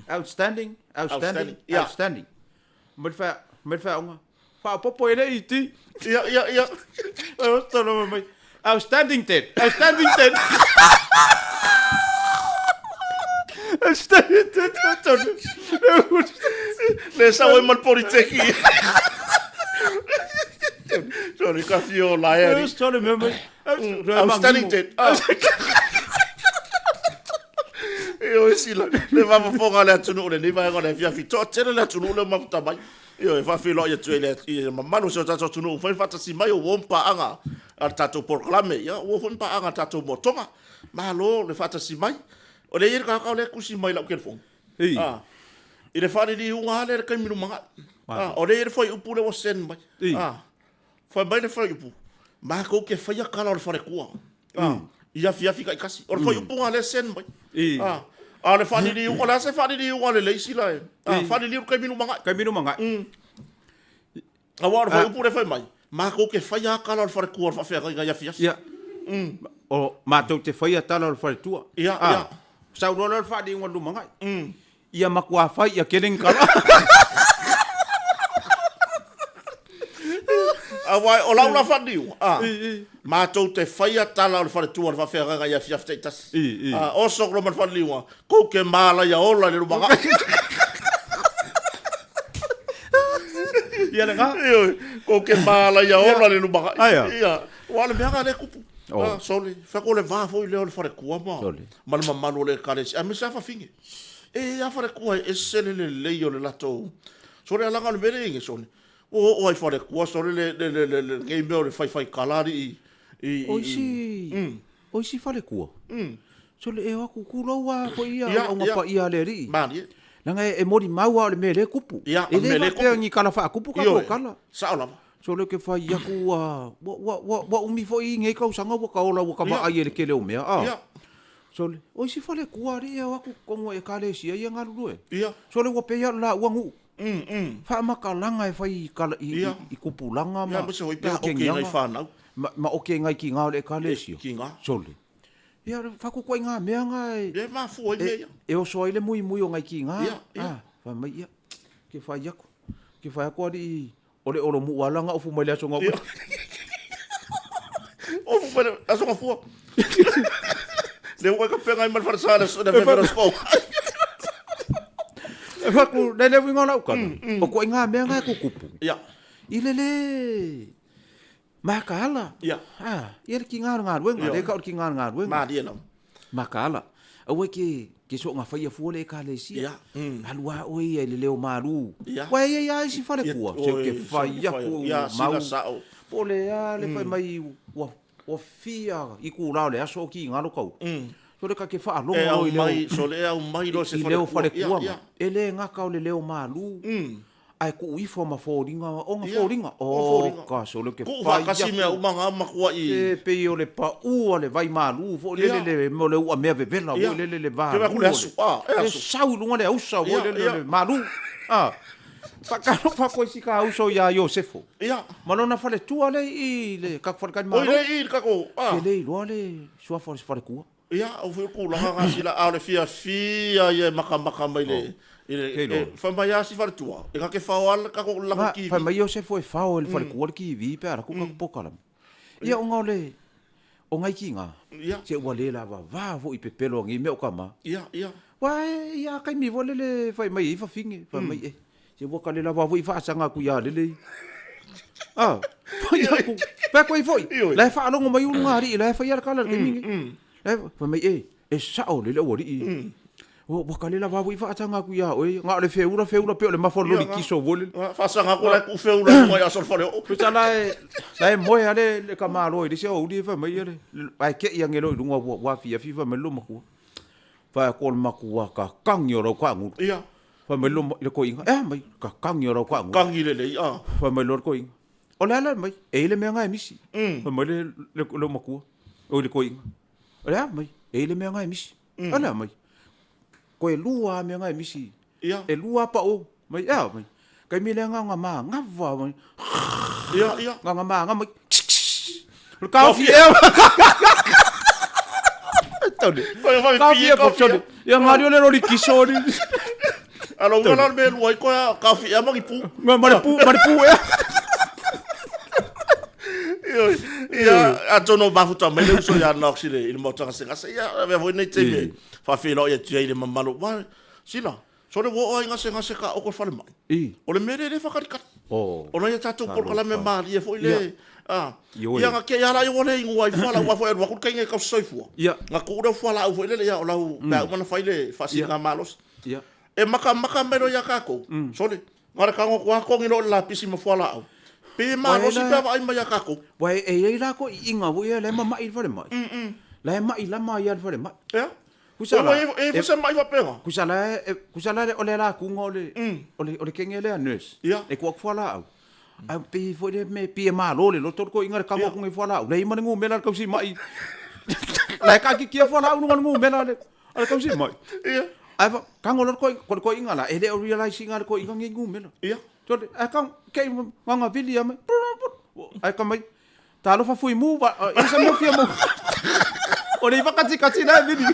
Outstanding, outstanding, outstanding. Mai le faiaoga, faaopoopo e le i ti. Ia, ia, ia. Tolo mai, outstanding ten, outstanding ten. Outstanding ten, tolo. Le sau ai ma le Politeki. Sorry, ka fio la e ari. Sorry, mea mai. Outstanding ten. E o sila, le faafofoga a le atunuu lenei vaega o le afiafi. Toatele le atunuu lea ua mafuta mai. Ioe, e faafeiloai atu ai i le mamalu o si o tatou atunuu ua mafai ona faatasi mai, ua uo ma paaga a le tatou polokalame, ia ua uo foi ma paaga a le tatou moatoga. Malo le faatasi mai. O lea e i ai le tagata o lea e tusi mai i lau telefoni. Ei. Ah, i le faaliliuga lava lea i le taimi lumanai. Ah. Ah, o lea e i ai le fuaiupu lea ua send mai. Ei. Ah, Fai mai le fuaiupu, matou te faia tala o le faletua i afiafi taitasi. O le fuaiupuga lea e send mai. A o le faaliliuga, o le a se faaliliuga lelei sila e? Faaliliu le taimi lumanai. Taimi lumanai. Aua o le fuaiupu lea e fai mai, matou te faia tala o le faletua o le faafeagaiga i afiafi. Ia. O matou te faia tala o le faletua. Ia, ia. Sau loa lea o le faaliliuga lumanai. Ia matua fai ia kele ni kala. Aua o lau la faaniu, a, matou te faia tala o le faletua o le faafeagaiga i afiafi taitasi. A, oso loa ma le faaliuga, kou ke malaia ola i le lumanai. Ia lena. Ioe, kou ke malaia ola i le lumanai. Aia. Ia, aua o le mea lena lea e tupu. Oh. Ah, sole, fai atu o le va foi lea o le faletua ma, Sole. ma le mamalu o le ekalesia, aemaise lava fafine. E a faletua e ese le lelei o le latou sole alaga o le mea lea i ai sole ua oo ai faletua sole le le le le lenei mea o le faifai kala alii i O isi o isi faletua sole e o atu tulou a foi ia auaunaga paia a le alii. Malie. Leaga e molimau lava o le mea lea e tupu. Ia, E le faapea ni tala faatupu tatou tala. Sao lava. Sole ou te fai atu ua ua ua umi foi i nei tausaga ua ta ola ua ta vaai ai i le tele o mea a. Sole, o isi faletua alii e o atu i totonu o Ekalesia ia e galulue ai. Ia. Sole, ua pei lava o le laua nuu. Faamatalaga e fai i kala, i, Ia. i tupulaga ma Ia, aemaise foi pe a oke i nai fanau. Ma, ma oke i nai tiga o le Ekalesia. Tiga. Sole, ia, faakokoiga mea na e, Ia, e mafua ai mea ia. e oso ai le muimui o nai tiga. Ia, ia. Ah, fai mai, ia, ke fai atu, ke fai atu alii, O le olomu'u lava la na ofu mai le aso gafua. Ofu mai le aso gafua. Le ua ka penga ai ma le falesa le le fefe le spo. E faku le le uiga o lau tala, o koʻi mea na e tutupu. Ia. I le le makaala. Ia. Ah, ia le kiga o le galuega, le ka o le kiga o le galuega. Malie lava. Makaala. Aua e ke, ke soonga faia fua le Ekalesia. Ia. Mm. Alu a oe ia i le leo malu. Ia. Ua e i ai a isi falekua. Ia, Se ke oi, fai aku ia, mau. sila sao. Po o le a le fai mai ua, ua fia itulā o le aso o kiga lo kau. So le ka ke faalogo E loa i leo, aumai, sole e aumai loa se i leo falekua. falekua Ia, ma. ia. E le gata o le leo malu. Ae tuu ifo ma foliga, o ga Ia, foliga. o O foliga. ka sole ke Tuu fai faatasi aku. mea uma na matuai. E pei o le paʻu a le vai malu foi Ia. lele le mea o le uamea vevela Ia. foi lele le Ke valu vae atu le o asu, a, e E asu. sau i luga le ausa foi Ia, lele ia. le malu. A. Faatalofa atu ai si ka uso ia Iosefo. Ia. Ma lona faletua lea i le tatou faletalimalo. Oi lea i le tatou, a. Ke le iloa le suafa o le falekua. Ia, o foi o tulaga na sila, a o le fiafia ia e makamaka mai le, i le, e, fai mai lava si faletua, e na te fao lava le tatou lako TV. Fai mai Iosefu e fao e le falekua le TV pe a alu atu tatou polokalame. Ia ona o le, o nai tiga, se ua le lavava foi i pepelo a nei mea o tama. Ia, ia. Ua e ia taimi foi lele fai mai ai fafine, fai mai e, se ua ka le lava foi faasaga atu ia lele. Ah, fai atu, fai atu ai foi, la e faalogo mai ulugalii, la e faia le kala i le taimi lenei. La e fai mai e, e sao lele aualii. Ua kalela va foi faataga atu ia oe, na o le feula feula pei o le mafa o le loli kiso foi lele. Faasaga atu la e tuu feula i luga i aso o le faleoo. Tusa la e, la e moe lava le, le tamaloa i le isi aoauli fai mai le, ae te i ane loa i luga ua, ua afiafi fai mai le loomatua. Fai atu o le matua tatagi o lau taagulu. Ia. Fai mai le, le toeaina, e a mai, tatagi o lau taagulu. Tagi lelei, a. Fai mai loa le toeaina, o le a la mai, e i ai le mea na e misi. Fai mai le, le, loomatua, oi le toeaina, o le a mai, e i ai le mea na e misi. O le a mai, toe lua lava mea na e misi. Ia. E lua lava pao mai, e a mai, taimi lea na ona manava mai. Ia, ia. Na ona manava mai. O le taofi ea. Tole. Taofi ea tole. Ia ngari o le loli kiso ni. Alo ua la le mea lua i koe taofi ea ma ni pu. Ma le pu, ma le pu ea. Ia, atonu o mafuta mai le uso ia Knox i le, i le maota gasegase. Ia, avea foi lenei taimi e faafeiloai atu ai i le mamalu. Ua, sila, sole ua oo lava i gasegase ka oko i le falemai. O le mea lea e le faakalikali. Ona ia tatou polokalame malie foi le, a, ia na te i lava la ua le inu ai fualaau aua foi e alu atu le teine e tausi soifua. Na tuu lea o fualaau foi lele, ia o lau, pe a uma ona fai le faasiligamalosi. E matamata mai loa ia tatou, sole, Na o le tago atu lava togi loa le lapisi ma fualaau. Pe malosi pe a vaai mai ia tatou. Ua e i ai la toeaiina foi ia la e mamai i le falemai. La e mai lama ai lava i le falemai. Ea? Kusa la. E i ai foi se mai faapena? Kusa la, kusa la o le latuga o le, o le kenge lea nurse. Ia. E tuu atu fualaau. Ae pei foi lea mea pei e malo le loto o le toeaina i le tago atu nei fualaau. Leai ma le numera a le tausimai. La e taatitia fualaau i luga o le numera a le tausimai. Ia. Ae tago loa le toeaina, o le toeaina la, e le o realize ina le toeaina nei numera. Ia. Sole, ae tago, kei gaga vili lava mai, ae ka mai, talofa fui mu, e se mea fia mo. O le iva katikati la e vili.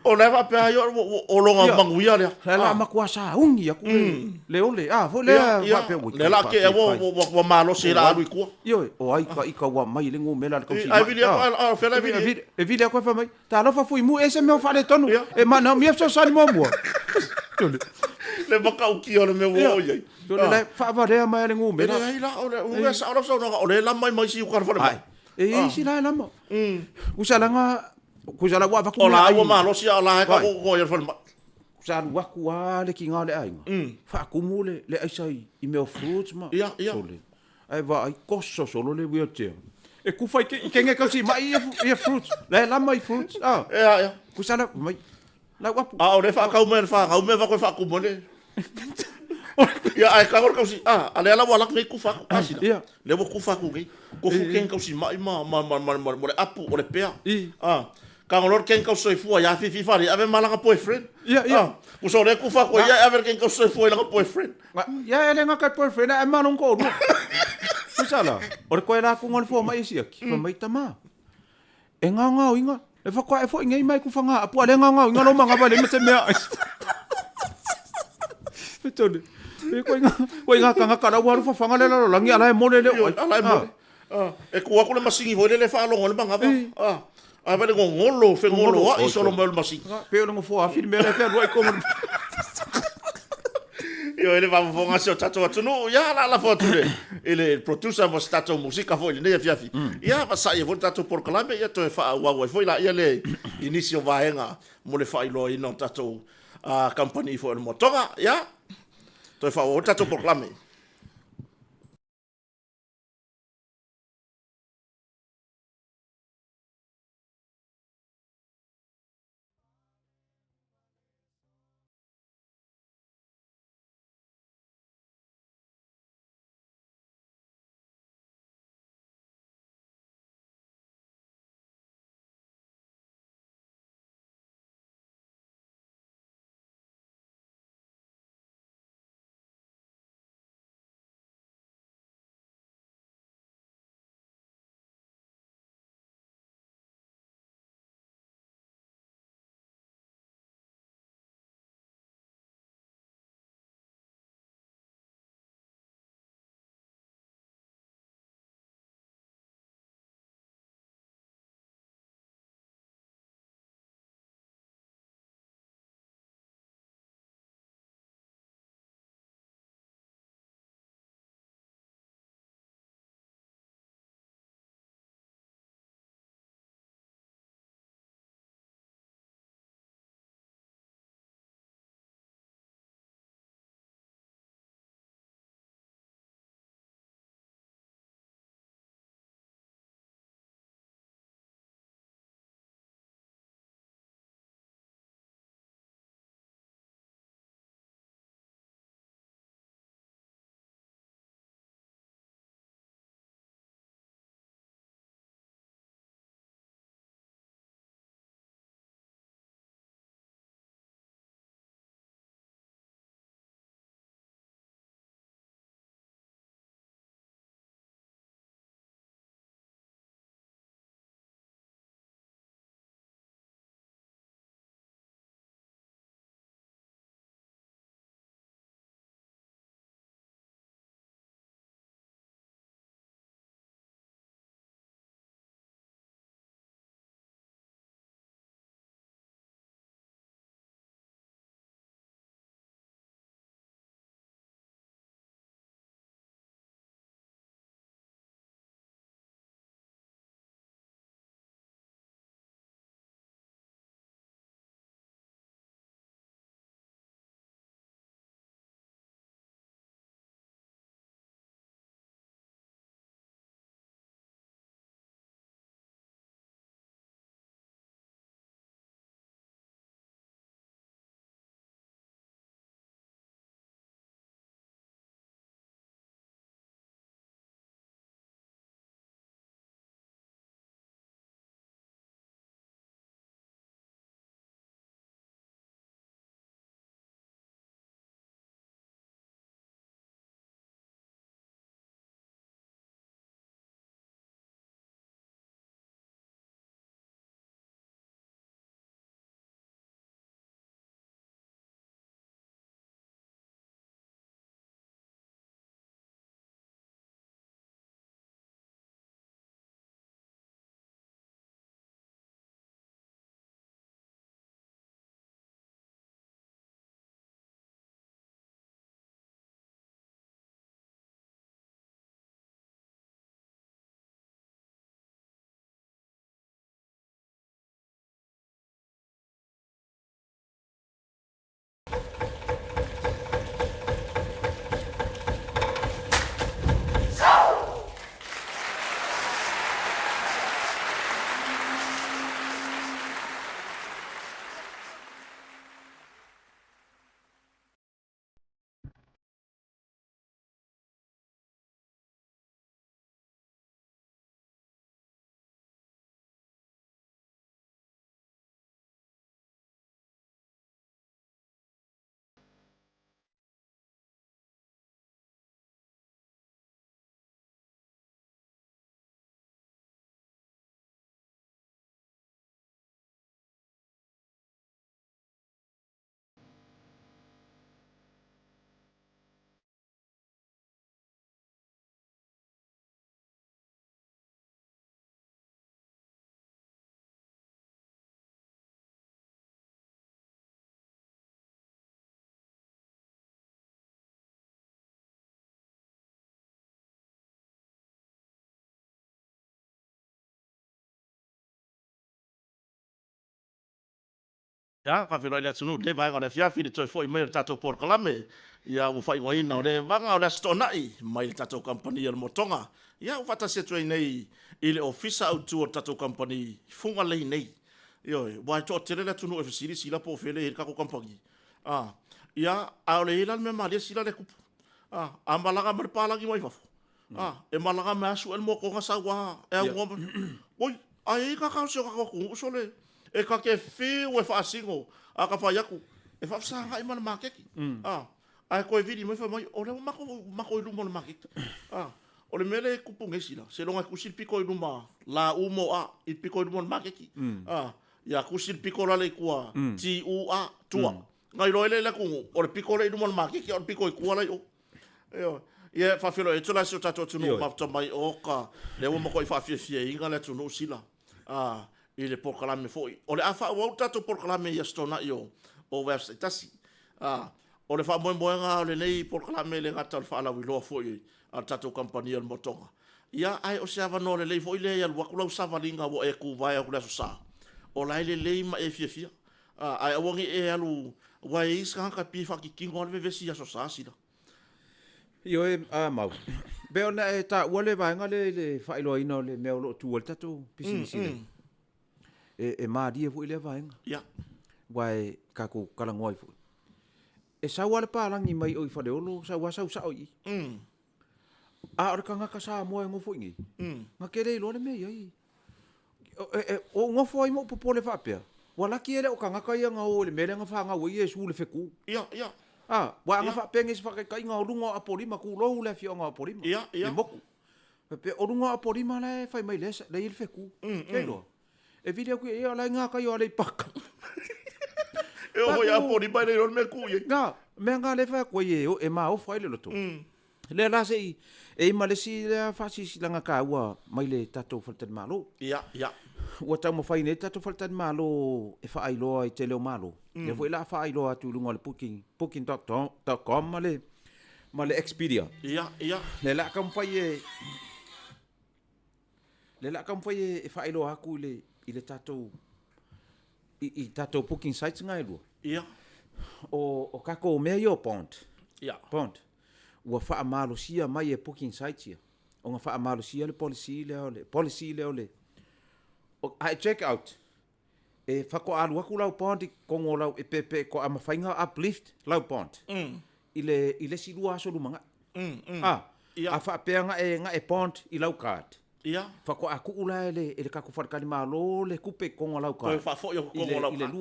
O la e faapea ai o lona manuia lea. La la matua sauni atu le ole. A foi lea faapea ua. Lea la te ua malosi la alu i tua. Ioe, o ai ka ika ua mai le numera a le tausi. Ai vili atu, a o fea la e vili. E vili atu e fai mai, Talofa fui mu e se mea o faaletonu. E manaomia fesoasoani muamua. Le matautia o le mea ua oo i ai. Tole la faavalea mai le numera. E leai la, o le mea sao lau saunoaga, o lea e lama ai ma isi uka o le falemai. E i ai isi la e lama. Kusa laga, kusa la ua avatu O la ua malosi a o la e tagotogo ai i le falemai. Sa alu atu lava le tiga o le aiga, faatumu le aisa i mea o fruits ma sole. Ae vaai, koso solo le wheelchair. E kufa i kenge tausimai ia fruits. La e lama i fruits. Ah. Ea, ea. Kusa la, mai, lau apu. A o lea faatau mai e le fanau mea faatoe faatumu ai le... Ia, ae tago le tausi... Ah, a lea la ua alu atu nei kufa atu. A sila. Ia. Lea ua kufa atu nei. Kofu kenge tausimai ma, ma, ma, ma, ma, ma le apu o le pea. I. Ah. Tago loa le kenge tausisoifua ia Fifi fale, ave ma lana boyfriend. Ia, ia. Ah. Kusa o lea kufa atu ai, ia e ave le kenge tausisoifua i lana boyfriend. Ia e le gata i boyfriend ae ma lona toalua. Tusa la, o le toe latuga o le fomai e siaki, fai mai tama, e gaogaoiga, e faatoa e foi nei mai ku fagaapu, a le gaogaoiga lou manava le ma se mea ai. Tole, e koe ngā, koe ngā tangata la ua alu fafaga le lalolagi, a la e mole le o ai. A la e mole. E ku atu le masini foi lele e faalogo ai le manava. Ae vaai le gogolo, fegoloai solo mai o le masini. Pei o le nofoa afi le mea la e fealuai i tonu. Ioe le faafofoga a si o tatou atunuu, ia la lafo atu le, i le producer mo se tatou musika foi i lenei afiafi. Ia vasai ai foi le tatou polokalame, ia toe faaauau ai foi laia le i nisi o vaega mo le faailoaina o tatou kamupani foi o le Moatoga. Ia, toe faaauau ai le tatou polokalame. Ia, faafeiloai le atunuu i lenei vaega o le afiafi i le toe foi mai o le tatou polokalame, ia ua faaigoaina o le vaga o le Aso Toonai mai le tatou kamupani o le Motoga. Ia, ua faatasi atu ai nei i le Ofisa Autu o le tatou kamupani i Fugalei nei. Ioe, aua e toatele le atunuu e fesili sila po o fea lea e i ai le tatou kamupani. A, ia, a o le i ai la le mea malie sila lea e tupu. A, a malaga mai le palagi mai fafo, A, e malaga mai lava sue le motoga sau lava e aunoa ma... Oi, ae i ai tagata o si o tatou atunuu sole, e ta te fiu e faasino, a ta fai atu, e faafesagai ma le maketi. A, ae toe vili mai fai mai, o lea ua matou, matou i luma o le maketi. A, o le mea lea e tupu nei sila, seiloga e tusi le pito i luma, la u mo a, i le pito i luma o le maketi. A, ia tusi le pito lale i tua, T U A, tua. Ona iloa ai lea e le atunuu, o le pito lea i luma o le maketi, a o le pito i tua la i o. Ioe. Ia, e faafeiloai atu la i si o tatou atunuu mafuta mai, oka, lea ua matuai faafiafiaina le atunuu sila, a, i le polokalame foi. O le a faaauau le tatou polokalame i Aso Toonai o, o vaiaso taitasi. A, o le faamoemoega o lenei polokalame e le gata o le faalauiloa foi a le tatou kamupani o le Motoga, ia, ae o se avanoa lelei foi lea e alu atu lau savaliga ua e tuvae atu i le Aso Sa, o la e lelei ma e fiafia. A, ae aua ne i e alu, aua e i ai isi tagata e pei e faatitino lava le vevesi i Aso Sa sila. Ioe, a Mau. E pei ona e taua le vaega lea i le faailoaina o le mea o lo o tu ai le tatou pisinisi nei. E malie foi lea vaega. Ia. Aua e tatou talanoa ai foi. E sau lava le palagi mai o i Faleolo, sau lava sau sao i i. A o le tagata Samoa e nofo i inei, na te le iloa le mea e i ai. Ua ou nofo ai ma ou popole faapea, ua laki e le o tagata ia na o i le mea lea na fanau ai Iesu i le fetu. Ia, ia. A, ua ana faapea nei se faataitaiga o luga o Apolima, tulou le afioaga o Apolima. Ia, ia. Le motu. Faapea o luga o Apolima la e fai mai lea e i ai le fetu. E iloa. E vili atu ia, o la e i gatai o Aleipata. E oo foi i Apolima e le iloa le mea e tu i ai. Na, mea na lea e fai atu ai e maofa ai le loto. Lea la se i e i ai ma le isi lea faasilasilaga taua mai le tatou faletalimalo. Ia, ia. Ua taumafai nei le tatou faletalimalo e faailoa i tele o Malo. Lea foi o le a faailoa atu i luga o le booking, booking.com ma le, ma le Expedia. Ia, ia. Lea o le a taumafai e, lea o le a taumafai e faailoa atu i le, i le tatou, i, i tatou booking sites na e lua. Ia. O, o tatou mea ia o bond. Ia. Bond. Ua faamalosia mai e booking sites ia ona faamalosia le policy lea o le policy lea o le a e check out e faatoa alu atu lau bond i totonu o lau e pe pe toa mafai ona uplift lau bond i le i le isi 2 aso lumanai. A Ia. A faapea na e na e bond i lau card. Ia. Faatoa tuu la e le e le tatou faletalimalo le tupe i totonu o lau card. Toe faafoi atu i totonu o lau card. I le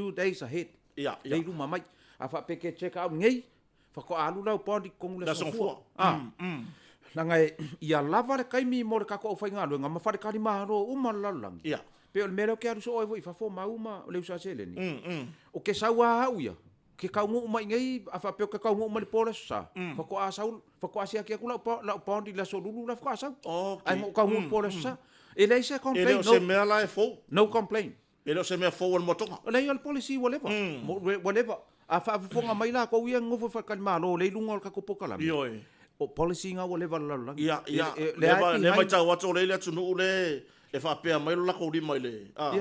2 2 days ahead. Ia, ia. Lea i luma mai. A faapea e te check out nei, faatoa alu lau bond i totonu i le Aso Gafua. A. Leaga e, ia lava le taimi mo le tatou aufaigaluega ma faletalimalo uma o le lalolagi. Ia. Pei o le mea lea ou te alu soo ai foi i fafo mau ma le usa seleni. O ke sau lava au ia, ke taunuu mai nei, a faapea ou te taunuu mai i le po o le Aso Sa, faatoa sau, faatoa siaki atu lau, lau bond i le Aso Lulu la faatoa sau. Okay. Ae na ou taunuu i le po o le Aso Sa. E leai se E le complain, o se mea la e fou. no complain. E le o se mea fou a le motoga. Leai, o le policy ua leva. Ua leva. A faafofoga mai lakou ia e nonofo i faletalimalo lea i luga o le tatou polokalame. Ioe. O policy na ua leva i le lalolagi. Ia, ia. Lea e matau atu o lea e i le atunuu lea e faapea mai lo latou lima i le, a,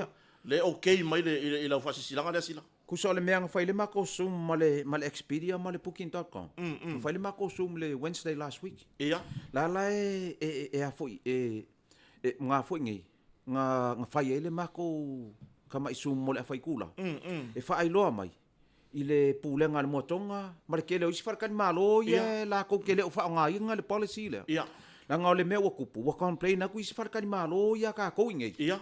lea e okay mai i lau faasilasilaga lea sila. Tusa o le mea na fai le matou Zoom ma le ma le Expedia ma le Booking.com. Na fai le matou Zoom i le Wednesday last week. Ia. La la e e e a foi e e nga foi nei na na fai ai le matou tamai Zoom mo le afaikula e faailoa mai i le pulega a le Moatoga ma le tele o isi faletalimalo ia latou te le o faaaogaina le policy lea. Ia. Leaga o le mea ua tupu, ua complain atu isi faletalimalo ia a tatou i inei. Ia.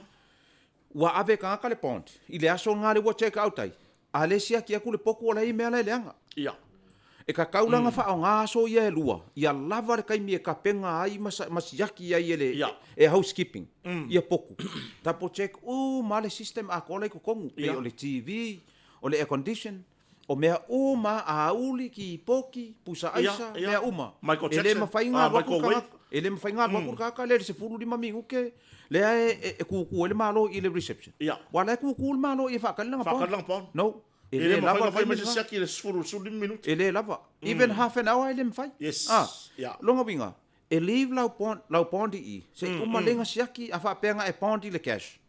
Ua ave e tagata le bond i le aso lena lea ua check out ai, a le siaki atu le potu o la e i ai mea la e leaga. Ia. E tatau la ona faaaoga aso ia e lua, ia lava le taimi e tapena ai ma ma siaki ai e le Ia. e housekeeping ia potu. Double check uma lava le system atoa la i totonu, pei o le TV, o le air condition, o mea uma, auli, kipoki, pusa aisa, mea uma. Michael E le Jackson, mafai ona ah, alu atu le microwave. tagata, e le mafai ona alu atu le tagata lea i le 15 minute lea e e kuku ai le Malo i le reception. Ia. Aua o la e kuku le Malo e faatali lana Faatali lana bond. No. E E le le mafai lava ona le fai mai taimi se lena. siaki i le 10 15 minute. E le lava. Even half an hour e le mafai. Yes. Ah. Ia. Lona uiga, e leave lau bond, lau bond i i, se i uma lenga siaki a faapea na e bond i le cash,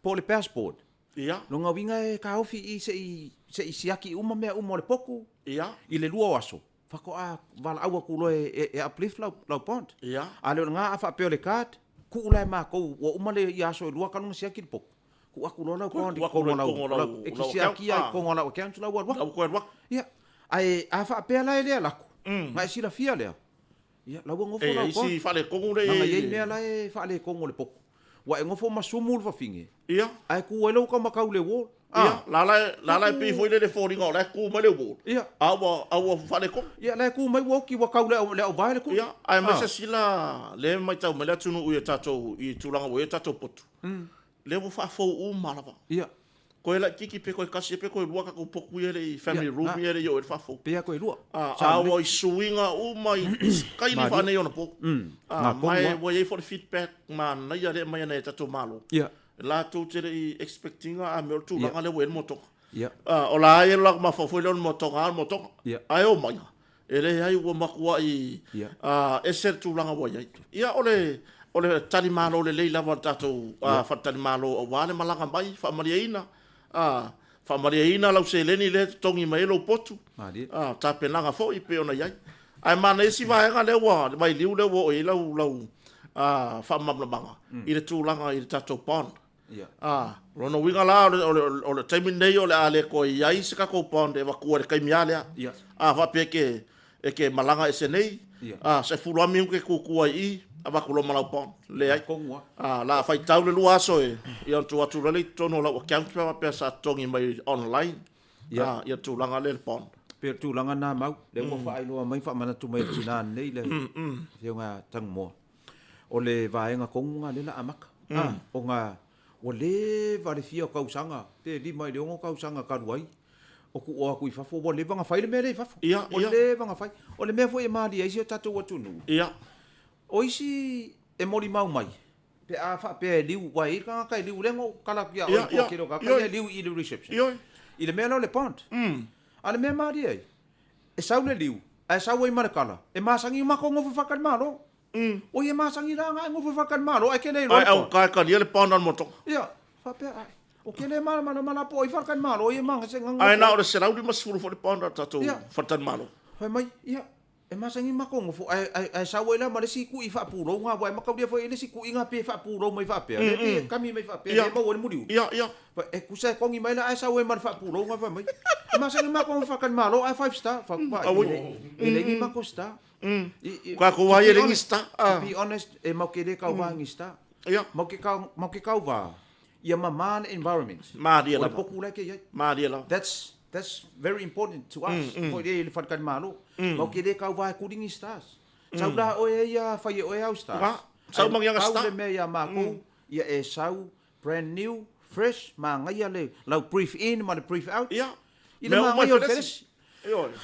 po o le passport. Ia. Lona uiga e taofi i i se i se i siaki uma mea uma o le potu. Ia. I le lua o aso, faatoa valaau atu loa e e uplift lau lau bond. Ia. A le o lena a faapea o le card, tuu la e matou ua uma le ia aso e lua talu ona siaki le potu, tuu atu loa lau bond i totonu o lau, e te siakia i totonu o lau account la ua alu atu. La ua toe alu atu. Ia. Ae a faapea la e le alu atu, ona e silafia lea, ia la ua nofo lau bond. E i ai isi faaletonu lea e i ai. Leaga e i ai mea la e faaletonu o le potu. Ua e nofo ma sumu le fafine. Ia. Ae tu ai lou taumatau i le wall. Ia, la la la la e pei foi lele foliga o la e tu mai le wall. Ia. A ua a ua faaletonu. Ia, la e tu mai ua oti ua tau le auvae le kui. Ia, aemaise sila lea e matau mai le atunuu i a tatou i tulaga ua i ai tatou potu. Lea ua faafou uma lava. Ia. Koe laititi pe koe tasi pe koe lua tatou potu ia le i family room ia le i oo i le faafou. Pe ia koe lua. A ua i suiga uma i kaini faaneionapo. Ma e ua i ai foi le feedback manaia lea e aumai e nai a tatou Malo. Latou te le i expect ina a mea o le tulaga lea ua i ai le motoga. O la e i ai lo latou mafaufau foi lea o le motoga lava o le motoga. Ae omai, e leai ua matuai ese le tulaga ua i ai. Ia o le o le talimalo lelei lava a le tatou faletalimalo aua le malaga mai, faamalieina, faamalieina lau seleni lea e totogi mai ai lou potu, tapenaga foi e pei ona i ai. Ae manaia si vaega lea ua, le vailiu lea ua oo i ai lau lau faamalamalamaga i le tulaga i le tatou bond. A, o lona uiga la, o le taimi lenei o le a le toe i ai se tatou bond e avatua i le taimi lava lea. A faapea e te malaga ese nei, a, 10 lava minute e tutu ai i i, avatu loa ma lau bond. Leai. A, o le a faitau le lua aso e, ia ona tuu atu loa lea i totonu o lau account pe a faapea sa totogi mai online, ia le tulaga lea i le bond. Pei o le tulaga lena Mau, lea ua faailoa mai ma faamanatu mai e le tina nei le Afioga ia Tagumoa. O le vaega tonu lena lea o le a amata. Ona ua leva le fia o tausaga, pe 5 i le 6 tausaga talu ai o tuu atu i fafo, ua leva ona fai le mea lea i fafo. Ua leva ona fai. O le mea foi e malie ai si o tatou atunuu, o isi e molimau mai, pe a faapea e liu, aua e i ai le tagata e liu, lea na ou tala atu ia oe i le toatele o tagata ia e liu i le reception, i le mea lea o le bond. A o le mea e malie ai, e sau le liu, ae sau ai ma le tala, e masani o matou nofo faletalimalo. Oi e masani la na e nofo faletalimalo ae ke le iloa le Ae auka e talia le bond a le motoka. Ia, faapea ae, o ke le malamalama la po o ai faletalimalo ia ma se gagofo. Ae na o le 150 foi le bond a le tatou faletalimalo. Fai mai, ia, e masani matou nofo ae, ae, ae sau ai la ma le isi kui faapulou na, aua e mataulia foi e le isi kui na pe faapulou mai faapea, le pe kami mai faapea, le maua ai le muliuli. Ia, ia. E tusa e togi mai la ae sau ai ma le faapulou na fai mai, e masani matou nofo faletalimalo ae five star. Fai atu, e leai ni matou star. Tatou ai e leai ni star. To be honest, e matou te le tauva i ni star. Ia. Matou te tauva ia mama le environment. Malie lava. O le potu la e te i ai. Malie lava. That's very important to us. Foi lea i le faletalimalo. Matou te le tauva e kuli ni stars. Sau la oe ia fai e oe au stars. Sau ma ni aga star. Pau le mea ia matou, ia e sau brand new, fresh, manaia le lau brief in ma le brief out. Ia. I le manaia o le felesi.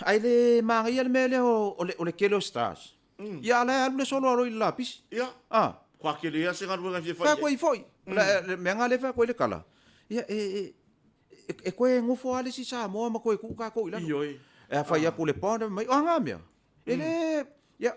Ae le manaia le mea lea o le tele o stars. Ia a la e alu le solo a loi le lapisi. Ia. A. Kua tele ia se galuega e fia fai. Fai koe foi. Le mea nga le fai koe le kala. Ia e e koe ngofo a le isi Samoa ma koe tuu tatou i lalo. Ioe. E a fai atu le bond mai o nga mea. E le ia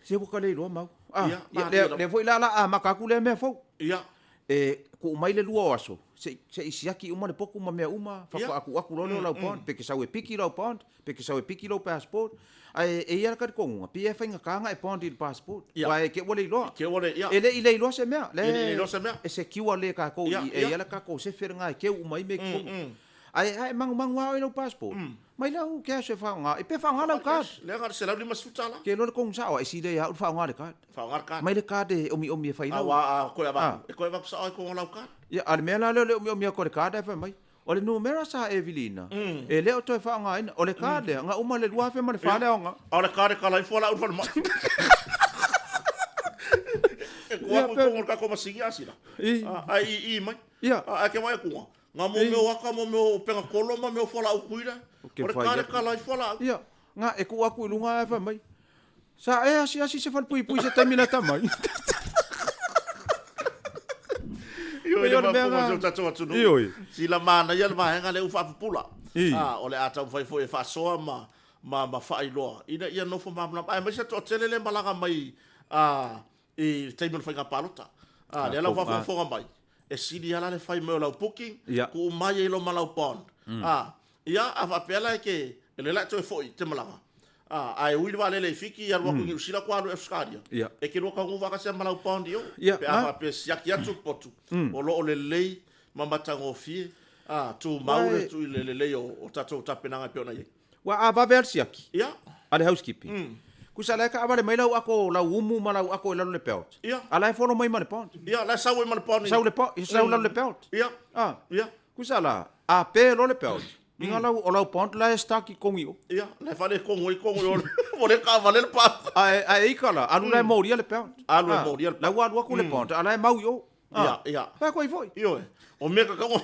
se ua ka le iloa mau. Ah, ia, lea, lea foi la la amata atu lea mea fou. Ia. E tuu mai le lua o aso, se se i siaki uma le potu ma mea uma, faatoa atu atu loa lea o lau bond, pe ke sau e piki lau bond, pe ke sau e piki lou passport. Ae e i ai le talitonuga, pei e faigata ona e bond i le passport. Ia. Aua e te ua le iloa. Te ua le, ia. E le i le iloa se mea. E le i le iloa se mea. E secure le tatou i, e i ai le tatou sefe lena e keu uma ai mea i totonu. Ae a e manumanu lava oe i lau passport, mai lau cash e faaaoga ai, pe faaaoga lau card. Lea na o le $150. Ke iloa le tonu sao, ae sili ai ia au le faaaoga le card. Faaaoga le card. Mai le card e omiomi e fai lau. Aua a toe avatu, e toe avatu sao ai tonu lau card. Ia, a o le mea la lea o le omiomi atu o le card ae fai mai, o le numera sa e viliina, e le o toe faaaogaina. O le card lea, na uma i le 2004 le aoga. A o le card e kala ifo lau i le falemai. E tuu atu i totonu o le tatou masini a sila, ae ii mai. Ae ke vaai atu, Nga mo mea o aka, mo mea o upega kolo ma mea o fualaau kuila. O le kare kala i fualaau. Ia, nga e tuu atu i luga ae fai mai, Sa e asiasi se falepuipui se taimi lata mai. Ioe, le faafofoga o si o tatou atunuu. Ioe. Sila manaia le vaega lea ua faapupula. I. A, o le a taumafai foi e faasoa ma, ma, ma faailoa ina ia nofo malamalama. Aemaise le toatele lea e malaga mai, a, i le taimi o le faiga palota. A, lea la ua faafogafoga mai. E sili lava la le fai mai o lau booking, Ia. tuu mai ai loa ma lau bond. A, ia, a faapea la e te, o lea o le a e toe foi e te malaga, a, ae ui le vaalele i Fiti, alu atu i Niu Sila, ua alu i Ausetalia, Ia. e te lua taunuu faatasi lava ma lau bond i o. Ia, Pe a na. faapea e siaki atu le potu, o lo o lelei ma matagofie, a, tumau le, le lelei o tatou tapenaga e pei ona i ai. Ua a vave lava le siaki Ia. a le housekeeping. Tusa la e taavale mai lau ato lau umu ma lau ato i lalo le belt. Ia. A la e follow mai ma le bond. Ia, la e sau ai ma le bond. Sau le bond, sau lalo le belt. Ia. Ah. Ia. Tusa la, a pe loa le belt, inga lau o lau bond la e stuck i kogi o. Ia, la e faaletonu ai kogi o ua le taavale le pa. A e ika la, alu la e molia le belt. Alu e molia le belt. La ua alu atu le bond, a la e mau i o. Ia, ia. Fai atu ai foi. Ioe, o mea tatau ona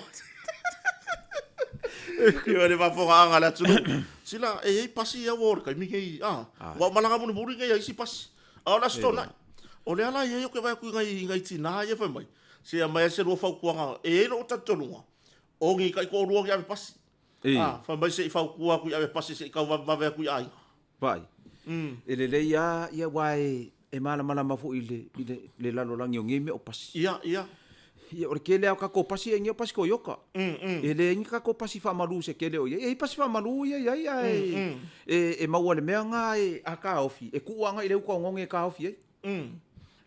Ioe, le faafofogaaga a le atunuu. Sila, e i ai pasi ia ua o le taimi nei, a, ua ou malaga mulimuli nei a isi pasi. A o le Aso Toonai, o lea la e i ai ou te vaai atu i nai, i nai tina ia fai mai, se aumai lava se lua fautuaga, e i ai lou talitonuga, o ni taitoalua ni ave pasi. A, fai mai se i fautua atu i ave pasi se i tau vavevave atu i aiga. Vaai, e lelei lava ia aua e malamalama foi i le, i le, le lalolagi o nei mea o pasi. Ia, ia. Ia, o le tele lava o tatou pasi e i ai o pasi Toyota. E leai ni tatou pasi faamalu se tele o i ai. E i ai pasi faamalu ia e i ai ae e maua i le mea lena e, a taofi, e tuu agai i le uta oneone e taofi ai.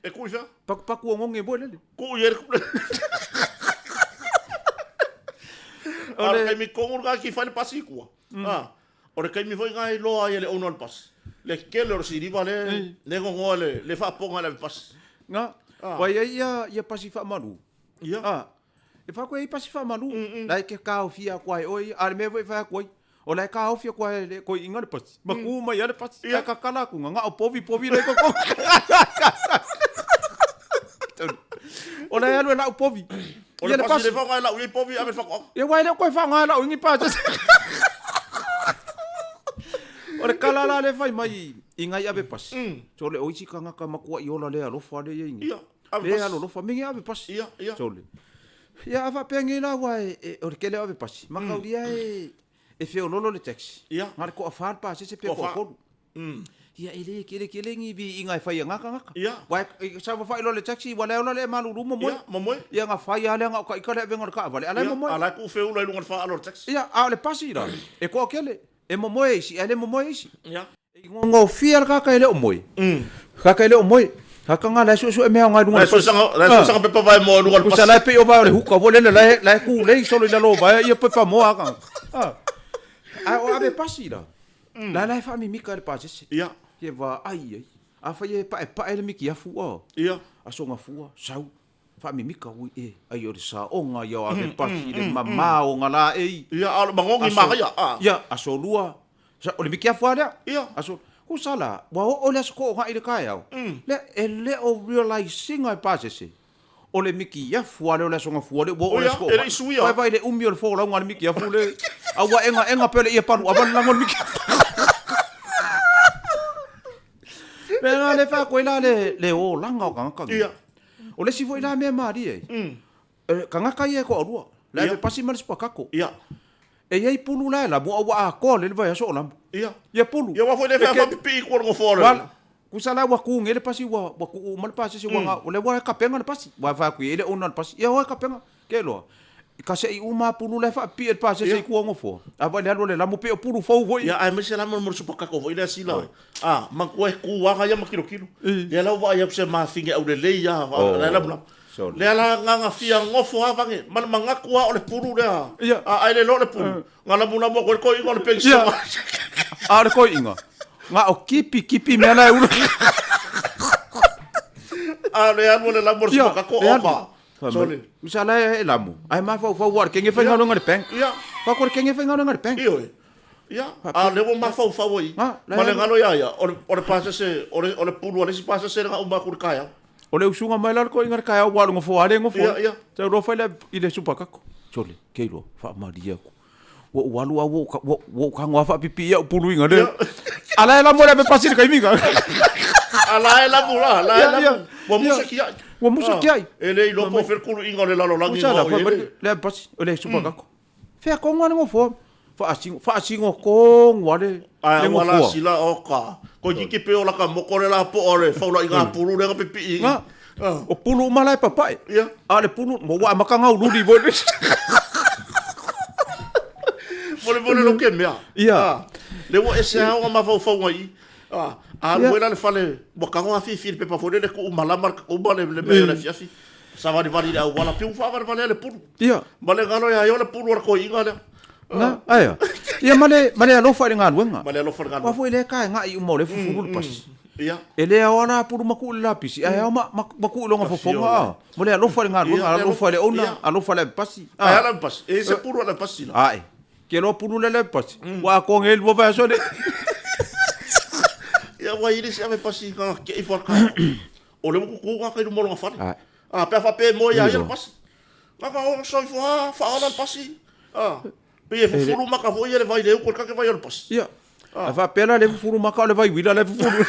E tuu i fea? Patupatu oneone foi lele. Tuu i ai le A o le taimi tonu lena e fai le pasi i tua. A, O le taimi foi lena e iloa ai e le owner o le pasi le tele o le siliva lea e gogoa le faapoga i le ave pasi. Na, ua i ai ia pasi faamalu. Ia. A, e fai atu e i ai pasi faamalu, la e taofia atu lava e oe ia. A o le mea foi e fai atu ai, o la e taofi atu lava e le toeaina le pasi, ma tu mai lava le pasi. Ae tatala atu, na o povi povi la e i totonu. O la e alu e lau povi. O le pasi le faaaoga e lau i ai povi ave i le faatoaga. Ia aua e le o toe faaaoga e lau i ni pasi. O le tala la lea e fai mai i nai ave pasi. Sole o isi tagata matuai ola le alofa lea e i ai nei. Ia, ave pasi. Le alolofa, migi ave pasi. Ia, ia. Sole. Ia a faapea nei la aua o le tele o ave pasi, mataulia e feololo le taxi. Ia. Na o le toafa le pasese pe toatolu. Ia e le kele kele ni viiga e fai a tagata. Ia. Aua e saofafai loa i le taxi ua le ola le malulu momoe. Ia, momoe. Ia na fai lava lea na o taita le avega o le taavale, a la e momoe. Ia, a la e tuu feula i luga o le faaalo o le taxi. Ia, a o le pasi la, e toatele, e momoe isi ae le momoe isi. Ia. E igogofie le tagata e le o moe. Tagata e le o moe. Tagata na la e suesue mea aoga i luga o le pasi. La e suesuega pepa vaemoa i luga o le pasi. Pusa la e pei o vae o le huka foi lele, la e kulei solo i lalo o vae ia pepa moa a. A o ave pasi la. La la e faamimika e le pasese. Ia. Ia vaai ai. Afai e paepae le mikiafu a. Ia. Aso Gafua, sau, faamimika ui e, ai o le saoga ia o ave pasi i le mamao o nga laei. Ia, a o le magogi manaia, a. Ia, aso lua, o le mikiafu lava lea. Ia. Aso, kusa la, ua oo le aso toonai i le taeao, lea e le o realize ina e pasese, O le mikiafu lava lea o le Aso Gafua lea ua oo i le aso E le i suia. Vaai vaai i le umi o le folauga a le mikiafu le a ua egaega pea le ie palu ava le lago o le mikiafu. Mea la lea e fai atu ai la le olaga o tagata nei. Ia. O le isi foi la mea malie ai, tagata ia e toalua, le ave pasi ma le sipakako. Ia. E i ai pulu la e lamu a ua atoa lelei le vaiaso o lamu. Ia. Ia pulu. Ia aua foi le fea faapipii i tua o le nofoa o le. Tusa la ua tu nei le pasi ua ua tuu uma le pasese ua na o lea ua kapega le pasi. Ua fai atu i ai le owner o le pasi, ia oe kapega. Ke loa, ka se i uma pulu la e faapipii e le pasese i tua o nofoa. A vaai le alu a le lamu pei o pulu fou foi. Ia aemaise la mo le supakako foi lea sila. A, manatua e tu aga ia ma tilotilo. Lea la ua vaai atu se mafine aulelei a, la e lamulamu. Lea la gagafia nofo a vange ma le manatu a o le pulu lea. A ai le loa le pulu. Ga lamulamu atu ai le toeaina o le penisiona. A o le toeaina, na o kipi kipi mea la e ulu. A o le alu o le lamu o le supakako oka. Sole. Misa la e lamu. Ai mafaufau ua o le kenge faigaluega i le bank. Fai atu o le kenge faigaluega i le bank. Ioe. Ia, a o lea ua mafaufau ai ma le galo ia ia, o le pasese, o le pulu a le isi pasese lea na uma atu i le taeao. O le usuga mai la o le toeaina i le taeao ua alu nofoa lea e nofo ai. Ia, ia. Sau loa fai lea i le supakako, sole, kei loa, faamalie atu. Ua ou alu a ua ou tago lava faapipii au pulu i gale. A la e lamu le ave pasi i le taimi ga. A la e lamu la, la e lamu. Ua musa kiai. Ua musa kiai. E le iloa po o fea le kuluiga o le lalolagi na oo i ai le ave pasi, o le supakako. Fea konga le nofoa. Faasino, faasino tonu lava le Ae nofoa. ua la sila oka. Koe kiki pe o laka moko le la po o le faulaiga pulu lea na pipii. Na. O pulu uma la e papae. A o le pulu, mo ua amata gaululi foi le Molemole lo ke mea. Ia. Le ua ese lava ona mafaufauga i i. A alu foi la i le fale, ua tago afifi i le pepa foi lele tuu malama uma le mea i le afiafi. Savalivali i le auala, piu faavalevalea le pulu. Ia. Ma le galo ia ai o le pulu a le toeaina lea. Na, ae a? Ia ma le, ma le alofa i le galuega. Ma le alofa i le galuega. Aua foi lea e taegai uma o lea e fufulu le pasi. Ia. E le aoa la pulu ma tuu i le lapisi, ae ao ma, ma, ma tuu i lona fofoga, a. Ma le alofa i le galuega, alofa i le owner, alofa i le avepasi. Ae a le avepasi? E i ai se pulu a le avepasi la? Ae. Ke iloa pulu lea le avepasi, ua atoa nei lua vaiaso le. Ia, ua i ai le isi avepasi na tetee ifo lava le taeao. O lea ua tutu tagata i luma o lona fale. A, pe a faapea e moe ia ia le pasi. Na ka oso ifo lava, faaola le pasi. A, pei e fufulu maka foi ia le vai le utu, le vai o le pasi. Ia. A faapea la le fufulu maka o le vai uila la e fufulu.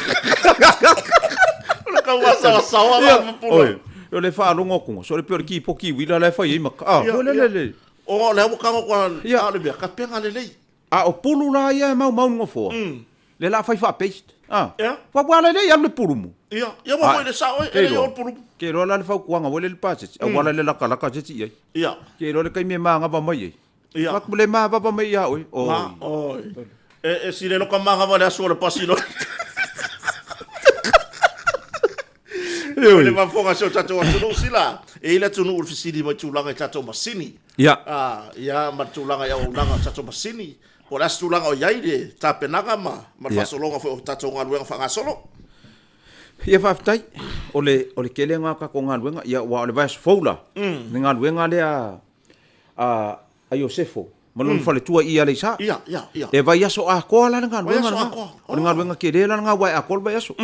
O le tau masaosaoa la fufulu. Oi, o le faalogo atu, so le pei o le kipoki uila la e fai ai maka. A, foi le le. O lea ua tago atu a o le mea, tapena lelei. A o pulu la ia e maumau i le nofoa, lea o le a fai faa-paste. A, Ia. Aua la e le i alu le pulumu. Ia, ia ua foi le sao e le i oo le pulumu. Ke iloa la le fautuaga foi lea i le pasese, auala le latalata se isi i ai. Ia. Ke iloa le taimi e manava mai ai. Ia. Fatu le mavava mai ia oe. Oi. Ma, oi. E, e sile loka manava le aso o le pasi loa. Le mafoga se o tatou atunuu sila. E i le atunuu o le fesili mai tulaga i tatou masini. Ia. A, ia, ma le tulaga i auaunaga o tatou masini. Po o le a se tulaga o i ai le tapenaga ma, ma le faasologa foi o tatou galuega faagasolo. Ia faafetai. O le, o le tele lena o tatou galuega. Ia, aua o le vaiaso fou la, le galuega lea a, a Iosefo ma lona faletua i Aleisa. Ia, ia, ia. E vaiaso atoa la le galuega Vaiaso lena. atoa. O le galuega tele la lena aua e atoa le vaiaso.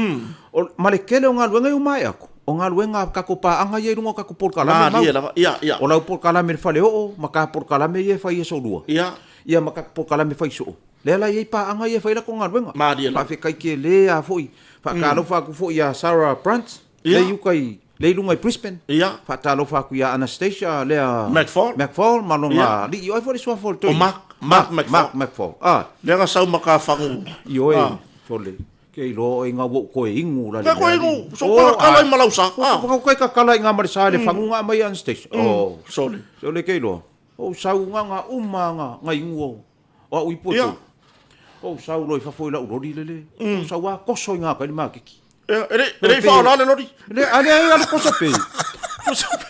O, ma le tele o galuega ia ua maea atu, o galuega a tatou paaga ia i luga o tatou polokalame mau. Malie lava. Ia, ia. O lau polokalame i le faleoo ma ta polokalame ia e fai i aso lua. Ia. Ia ma tatou polokalame fai soo. Lea la e i ai paaga ia e fai ai latou galuega. Malie lava. Faafetai tele lava foi. Faatalofa atu foi ia Sarah Brunt, Ia. lea i uka i, lea i luga i Brisbane. Ia. Faatalofa atu ia Anastasia lea McFall. McFall ma lona Ia. alii. O ai foi le suafa o le toeaina? O Mark, Mark McFall. Mark McFall. Ah. Lea na sau ma ka fagu. Ioe, Ah. sole. Ke iloa oe nga ua ou toe inu la le Ka koe mea inu, alii. so ka kala i malausa. Ah. Ko kai ka kala i ngā mare sa le fangu ngā mai Anastasia. Oh. Sole. Sole ke iloa. O sau ngā ngā uma ngā ngā ingu o. O au ipu e Ia. tolu. O sau loi fafo i lau lori lele. O sau a koso i ngā kai le makiki. Ia, e le, e le i whaola le lori. Le, ale ai alu koso pe. Koso pe.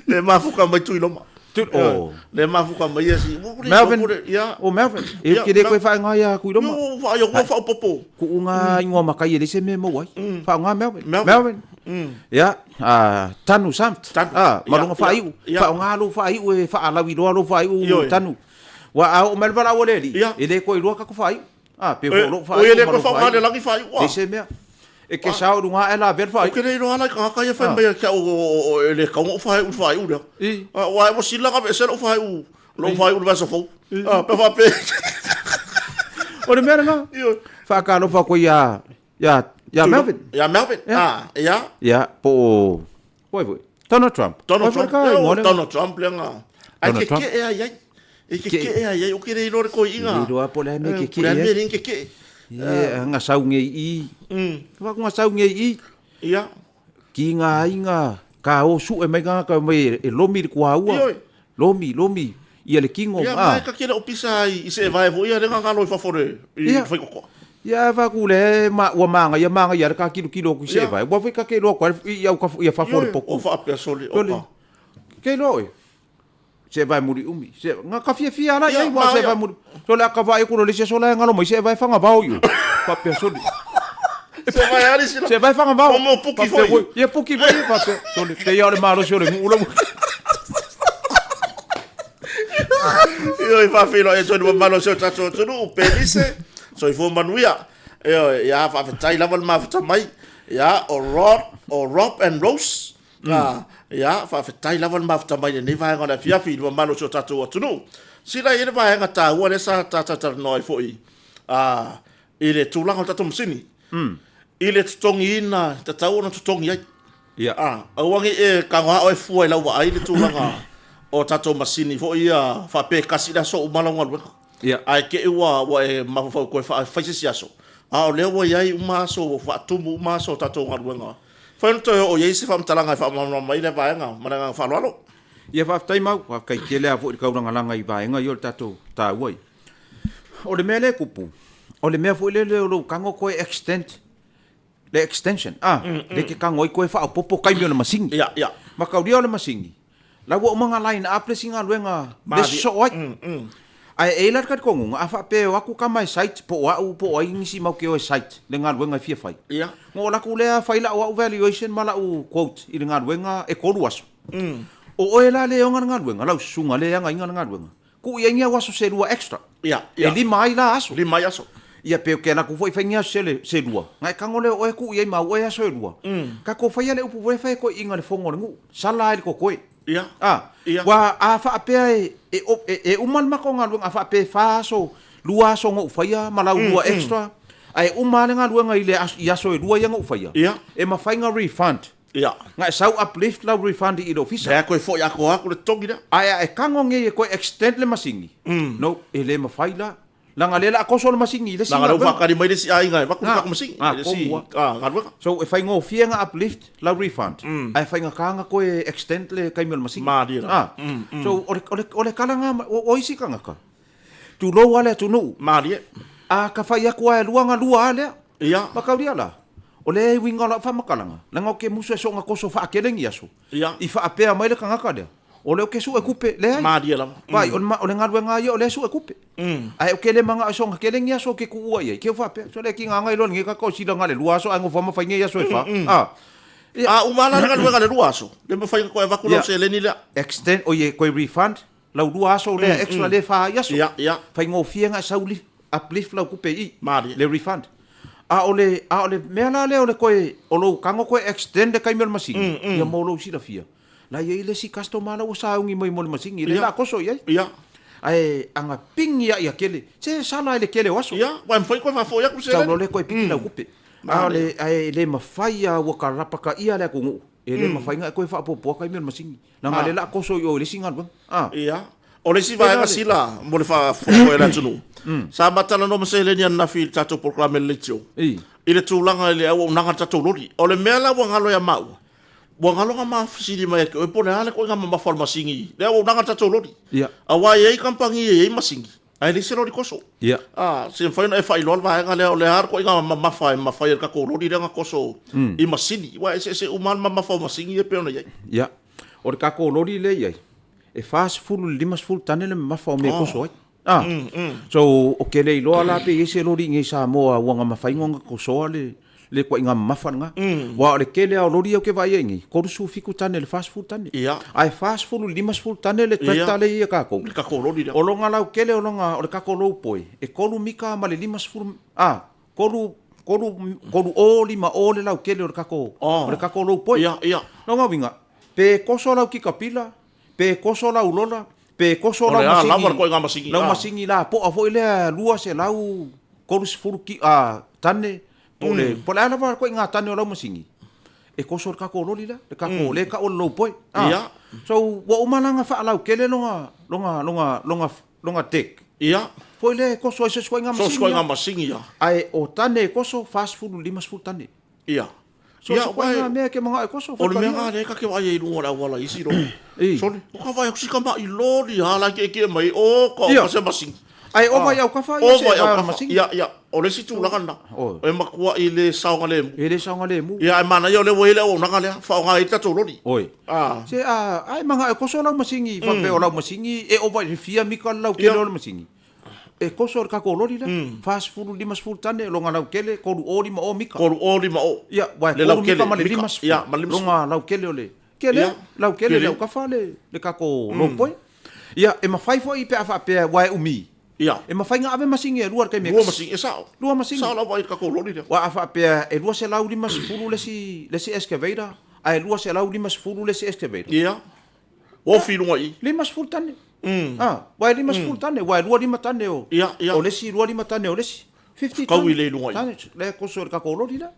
Le mafuka mai tui loma. Tu, oh. Le mafuka mai ia si. Melvin. Ia. O Melvin. E Ia, ke le Mel- koe whaenga ia kui loma. Yo, wha yo, wha popo. Ku unga ingoa makai e le se me mau ai. Whaonga Melvin. Melvin. Melvin. Ia, Tanu Samt. Tanu. Ah, malunga Ia, whaiu. ia. Whaonga lo whaiu e whaalawi loa lo whaiu Ioe. Tanu. Wa a o Melvin au le li. Ia. E le koe loa kako whaiu. Ah, pe E, ho lo o ia le ma koe lo whaonga le whaiu. langi whaiu. Le se mea. E ke sao runga e la ver whaiu. O ke le iloa ala i kangaka ia whai mai a kia o e le kaunga o whaiu whaiu lea. I. Ah, wa e mo sila ka ese lo whaiu. Lo whaiu le vaiaso fou. Ah, pe whape. O le mea lena. Ioe. Whaakalofa koe ia, ia, ia Melvin. Ia Melvin. Ah, ia. Ia, po o, po ai foi? Donald Trump. Donald Ai foi Trump. ka Ia, ingoa o lea. Donald Trump lea nga. Ai Donald ke Trump. ke e ai ai. E ke Ke- ke e ai ai. O ke le iloa le koe inga. Le iloa po le a mea ke ke Po le a e ai. mea le ke ke. Ia, nga sau ngei i. Wa ku nga sau ngei i. Ia. Ki ngā inga, ka o su e mai ngā ka mai e lomi le kua ua. Ioi. Lomi, lomi, ia le kingo. Ia, ah. mai ka kele o pisa i se e vae fo ia le nga ngalo i fafo le i Ia. whai kokoa. Ia va ku le ma ua manga ia manga ia le ka kilo kilo ku se Ia. vai. Ua foi ka ke loa koa i au ka ia fafo le Ioi, poku. O whaapea sole o Sole. ka. Ke loa oe. Se vai muri umi. Se nga ka fia fia la Ia, ia ua se ma, ia. vai muri. Sole a ka vai ku le se sola ngalo mai se vai whanga vao iu. Whapea sole. Se vai ali sila. Se vai whanga vao. O mo puki Whapea foi. oi. Ia puki foi whapea. Sole te ia o le malo se o le ngula. Ioi, whawhilo e tonu malo se o tatou atunuu, Pelise, soifua manuia. Ioi, ia whawhetai lava le mafuta mai. Ia, o Rod, o Rob and Rose. Ah, ia, whawhetai lava le mafuta mai lenei vaega o le afiafi i le mamalo se o tatou atunuu. Sila i le vaega tāua le sa tātataranoa ai foi, ah, i le tulaga o le tatou masini. I le totogiina, tatau ona totogi ai. Ia. Ah, aua nei e kagoa oe fua i lau vaai le tulaga o tatou masini foi ia faapea e kasi le aso uma lau galuega. Ia. Ae te i ua ua e mafaufau koe faa fai se isi aso. A o lea ua i ai uma aso ua faatumu uma aso o tatou galuega Mafai ona toe oo i ai se faamatalaga e faamalamalama ai lea vaega. Ma le agaga faaaloalo. Ia faafetai Mau, faafetai tele lava foi i le taulagalaga i vaega ia o le tatou taua ia. O le mea lea e tupu, o le mea foi lele o lou tago toe extend le extension a, lea e te tago ai toe faaopoopo taimi o le masini. Ia, ia. Mataulia o le masini, la ua uma ona line up le isi galuega le sosoo ai. Ae e i ai la le talitonuga, a faapea e o atu tama e site po o au po o ai nisi matou te o e site le galuega e fia fai, ona o latou lea fai lau au valuation ma lau quote i le galuega e 3 aso. O oe la lea e ona le galuega, lau susuga lea e ana ina le galuega, tuu i ai ni au aso se lua extra. Ia, ia. E 5 ai la aso. 5 ai aso. Ia pe ou te alu atu foi fai ni aso se lua, ona e tago lea o oe tuu i ai ma au oe aso e lua. Tatou faia le upu foi lea e fai e toeaiina i le fono a le nuu, sala ai le totoe. Ia. A, Ia. Aua a faapea e uma le matou galuega, a faapea e fa aso, lua aso na ou faia ma lau lua extra, ae uma lava le galuega i le aso, i aso e lua ia na ou faia, Ia. e mafai ona refund. Ia. Na e sau uplift lau refund i le ofisa. Lea toe foi atoa atu le totogi lea. Ae a e tago nei e toe extend le masini, no, e le mafai la. Leaga o lea o le a toso le masini i le isi galuega. Leaga o lea ua faatali mai le isi aiga e avatu le tatou masini i le isi galuega. So e faigofie ona uplift lau refund, ae faigata ona toe extend le taimi o le masini. Malie lava. So o le tala lena o isi tagata, tulou lava le atunuu. Malie. A ta fai atu lava e lua ona lua lava lea. Ia. Mataulia la, o le uiga o lau faamatalaga, leaga ou te musu e soona toso faatele ni aso, Ia. i faapea mai le tagata lea, o lea ou te sue tupe, leai. Malie lava. Vaai, o le galuega lava ia o lea e sue tupe. Ae ou te le manao e soona tele ni aso ou te tuua i ai. Ke ua faapea, sole e tiga ona iloa lenei tagata o sila na o le lua aso ae nofo lava ma fai nei aso e fa. A. Ia. A uma la le galuega i le lua aso, le mafai ona toe avatu lau seleni lea. Extend, oi toe refund lau lua aso lea extra lea e fa ai aso. Ia, ia. Faigofie ona e sau uplift lau tupe i i, Malie. le refund. A o le, a o le mea la lea o le toe, o lou tago toe extend le taimi o le masini, ia mo lou silafia, la e i ai le isi customer la ua sauni mai mo le masini, lea o le a toso i ai. Ia. Ae ana pigi lava ia tele, se sala ai le tele o aso. Ia, aua e mafai ona toe faafoi atu le seleni. Sau loa lea toe piki lau tupe. A o le, ae le mafai lava ua kalapataia le atunuu, e le mafai ona e toe faaopoopoa taimi o le masini. Leaga o lea o le a toso i o i le isi galuega. A. Ia. O le isi vaega sila mo le faafofoga foi a le atunuu, sa ma talanoa ma seleni ananafi i le tatou polokalame i le leitio, i le tulaga i le auaunaga a le tatou loli. O le mea la ua galo ia maua, ua galo ona ma fesili mai ia te oe po o le a le ituaiga mamafa o le masini, le auaunaga a le tatou loli. Aua e i ai kamupani e i ai masini, ae leai se loli toso. A, se mafai ona e faailoa le vaega lea, o le a le ituaiga mamafa e mafai e le tatou loli lea ona toso i masini, aua e eseese uma lava le mamafa o masini ia e pei ona i ai. Ia. O le tatou loli lea e i ai, e 40 i le 50 tane le mamafa o mea e toso ai. A. So, ou te le iloa la pe i ai se loli i inei i Samoa ua na mafai ona tosoa le le ituaiga mamafa lena. Aua o le tele lava o loli ia ou te vaai ai nei, 37 tane i le 40 tane. Ae 40 i le 50 tane le tractor lea e i ai a tatou. Le tatou loli lea. O lona lautele o lona, o le tatou low boy, e 3 mita ma le 50, a, 3, 3, 3 o, 5 o le lautele o le tatou, o le tatou low boy. Lona uiga, pe toso lau tikapila, pe toso lau lola, pe toso lau masini, lau masini lapoa foi lea 230 tane, po o le, po o le a lava ituaiga tane o lau masini, e toso le tatou loli lea, le tatou, lea e tau o le lowboy. So, ua uma la ona faalautele lona, lona, lona, lona, lona deck. Foi lea e toso ai so o se ituaiga masini. So o se ituaiga masini, ia. Ae o tane e toso, 40 i le 50 tane. Ia. So Ia, se ituaiga mea e te manao e toso, O le mea lena lea ta te vaai ai i luga o le auala i isi loli. Sole, ua ka vaai atu si tama'i loli lava la e tietie mai, o ka Ia. se masini. Ae ova i aukafa ia Ova se i vae o le aukafa. masini. Ia, ia, o le isi tulaga lena. Oi. E matuai le saogalemu. E le saogalemu. Ia, ae manaia o lea ua i ai le auaunaga lea, faaaoga ai le tatou loli. Oi. Se a, a e manao e toso lau masini, faapea o lau masini e ova i le fia mita le lautele o le masini. E toso le tatou loli lea, 40 i le 50 tane, lona lautele, 30 50 mita. 30 50. Ia, aua e Le 3 lautele, mita ma le mita. 50. Ia, ma le 50. Lona lautele o le kele, Ia, lautele kele. le aukafa le, le tatou lowboy. Ia, e mafai foi pe a faapea aua e umi. Ia. E mafai ona ave masini e lua i le taimi e Lua tasi. masini, e sao. Lua masini. Sao lava i le tatou loli lea. Aua a faapea e 250 le isi, le isi excavator, ae 250 le isi excavator. Ia. Ua ofi i luga i i. 50 tane. A, aua e 50 tane, aua e 25 tane o, Ia, ia. o le isi, 25 tane o le isi. 50 Kau tane. i le i luga i i. Tane, lea e toso e le tatou loli lea.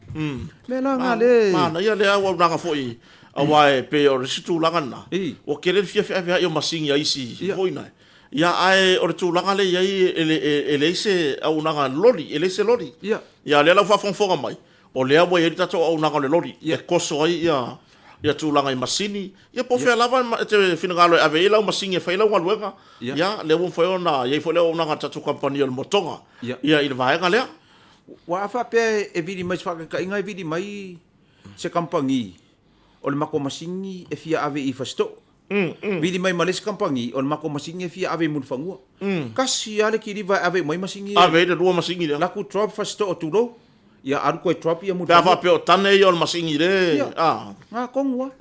Mea la na le. Manaia le auaunaga foi, aua e pei o le isi tulaga lena, I. ua tele le fia feaveai o masini a isi Ia. foi na. Ia, ae o le tulaga lea e i ai, e leai se auaunaga loli, e leai se loli. Ia. Ia, o lea la ua faafogafoga mai, O lea ua i ai le tatou auaunaga o le loli e toso ai ia ia tulaga i masini, ia po o fea lava e te finagalo e ave i ai lau masini e fai ai lau galuega, ia lea ua mafai ona i ai foi le auaunaga a le tatou kamupani o le Motoga ia i le vaega lea. Aua a faapea e vili mai, se faataitaiga e vili mai se kamupani o le matou masini e fia ave i Fasitoo, vili mai ma le isi kamupani o le matou masini e fia ave i Mulifanua. Tasi lava le kiliva e ave uma ai masini ia. Ave ai le lua masini lea. Alu atu drop Fasitoo tulou, ia alu toe drop ia Pe a faapea o tane ia o le masini le, Ia, ga tonu lava.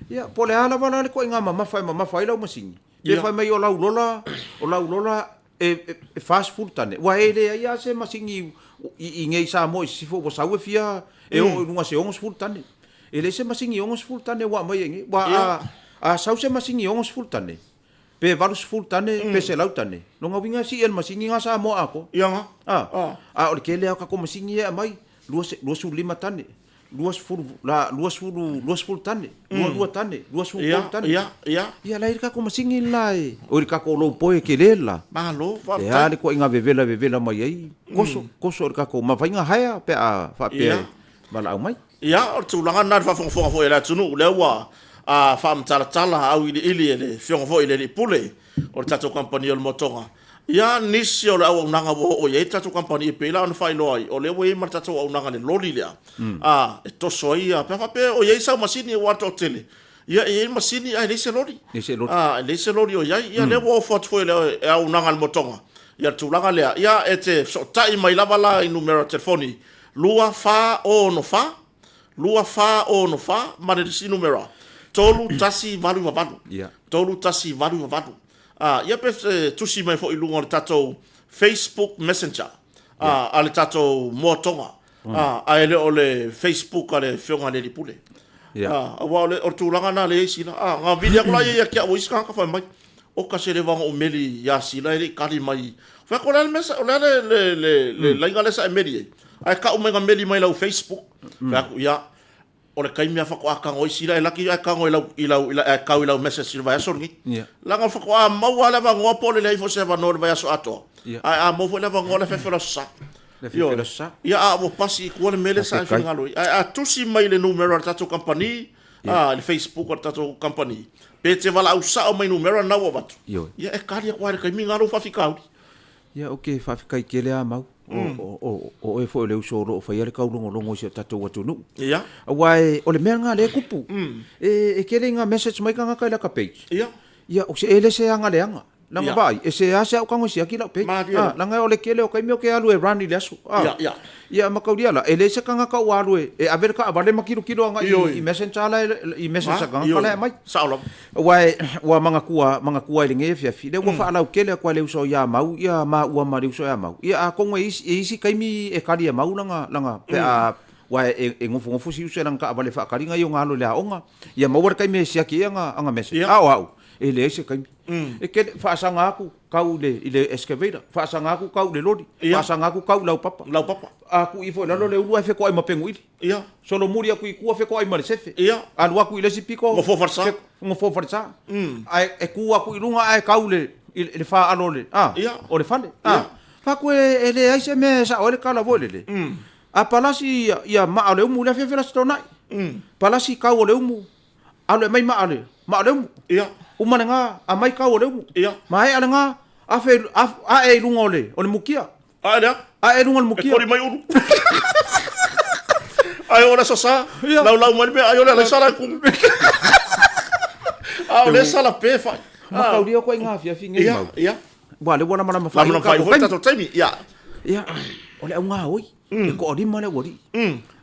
Ia, po o le a lava la le ituaiga mamafa e mamafa ai lau masini, pe fai mai o lau lola, o lau lola e 40 tane, aua e leai lava se masini i inei i Samoa i sisifo ua sau e fia e oo i luga o se 60 tane. E leai se masini 60 tane ua aumai i inei. Aua a sau se masini 60 tane, pe 80 tane, pe 100 tane, lona uiga e sii e le masini lena Samoa atoa. Ia na. A o le tele lava o tatou masini ia e aumai, 25 tane, 20 la 20 20 tane, 22 tane, 23 tane. Ia, ia. Ia la e i ai le tatou masini le la e, oi le tatou low boy e tele le la. Malo, faafetai. E a le ituaiga vevela e vevela mai ai, toso, toso i le tatou ma faiga hire pe a faapea e valaau mai. Ia, o le tulaga lena i le faafogafoga foi a le atunuu, lea ua faamatalatala auiliili e le Afioga foi i le Alii Pule o le tatou kamupani o le Motoga, ia nisi o le auaunaga ua oo i ai le tatou kamupani e pei la ona faailoa ai, o lea ua i ai ma le tatou auaunaga i le loli lea, e toso ai ia, pe a faapea o i ai sau masini aua le toatele, ia e i ai masini ae leai se loli. Leai se loli. E leai se loli o i ai. Ia lea ua ofo atu foi e le auaunaga a le Motoga ia le tulaga lea. Ia e te fesootai mai lava la i numera telefoni 2464, 2464 ma le isi numera 3188. 3188. Ia pe tusi mai foi i luga o le tatou Facebook Messenger a le tatou Moatoga, ae le o le Facebook a le Afioga i le Alii Pule. Aua o le tulaga lena lea e i ai Sila. Na vili atu la ia ia te au e isi tagata fai mai, Oka se leva ona ou meli ia Sila e le i kali mai. Fai atu, o le a le mea, o le a le laina lea sa e meli ai? Ae tau mai na meli mai lau Facebook. Fai atu, ia, o le taimi lava faatoa tago ai Sila, e laki ae tago i lau, i lau, ae kau i lau message i le vaiaso lenei. Leaga faatoa maua lava le avanoa po o le leai foi o se avanoa i le vaiaso atoa. Ae a maua foi le avanoa, o le afiafi o le Aso Sa. Le afiafi o le Aso Sa. Ia, a ua pasi i tua le mea lea sa e finagalo i ai. Ae a tusi mai i le numera o le tatou kamupani, i le Facebook a le tatou kamupani, pe te valaau sao mai i numera lena ua avatu, ia e kali atu lava i le taimi lena lou faafitauli. Ia, ou te faafetai tele lava Mau, o oe foi o le uso o lo o faia le taulogologo i si o tatou atunuu. Ia. Aua o le mea lena o lea e tupu. E tele ina message mai tagata i laka page. Ia. Ia, o se e le se aga leaga. Leaga vaai, e seasea ou tago e siaki lau page. Malie. Leaga o le tele o taimi ou te alu e run i le aso. Ia, ia. Ia, mataulia la, e leai se tagata ua alu e ave le taavale ma tilotilo agai i messenger la i message a tagata la e aumai. Sao lava. Aua ua manatua, manatua i lenei afiafi, lea ua faalautele atu lava e le uso ia Mau ia maua ma le uso ia Mau. Ia atonu e i ai isi taimi e kali e Mau lana, lana, pe a, aua e nofonofo si uso i lana taavale e faatali nai ona alo i le aoga. Ia maua le taimi e siaki ai ana message. A o au, e leai se taimi. E tele, faasaga atu tau i le excavator, faasaga atu tau i le loli, faasaga atu tau i laupapa. Laupapa. A tuu ifo i lalo le ulu ae fetoai ma peguili. Ia. Solomuli atu i tua fetoai ma le sefe. Ia. Alu atu i le isi pito. Gofo falesa. Gofo falesa. Ae e tu atu i luga ae tau i le faaalo o le, a, Ia. o le fale. Ia. Fai atu e leai se mea e sao ai le tala foi lele. A palasi ia maa o le umu i le afiafi o le Aso Toonai. Palasi kau o le umu, alu e aumai maa o le, maa o le umu. Ia. Uma lena, aumai kau o le umu. Ia. Maea lena, afe, ae i luga o le, o le mukia. Ae lea. Ae i luga o le mukia. E koli mai ulu. Ae o le Aso Sa, laulau mai le mea, ai o le alaisa la e kumu. A o le sala pe fai. Mataulia koe i ngā afiafi nei mau. Ia, ia. Ua lea ua lamalama fai. Lamalama fai foi tatou taimi. Ia. Ia, o le augaoi, e toalima le aualii.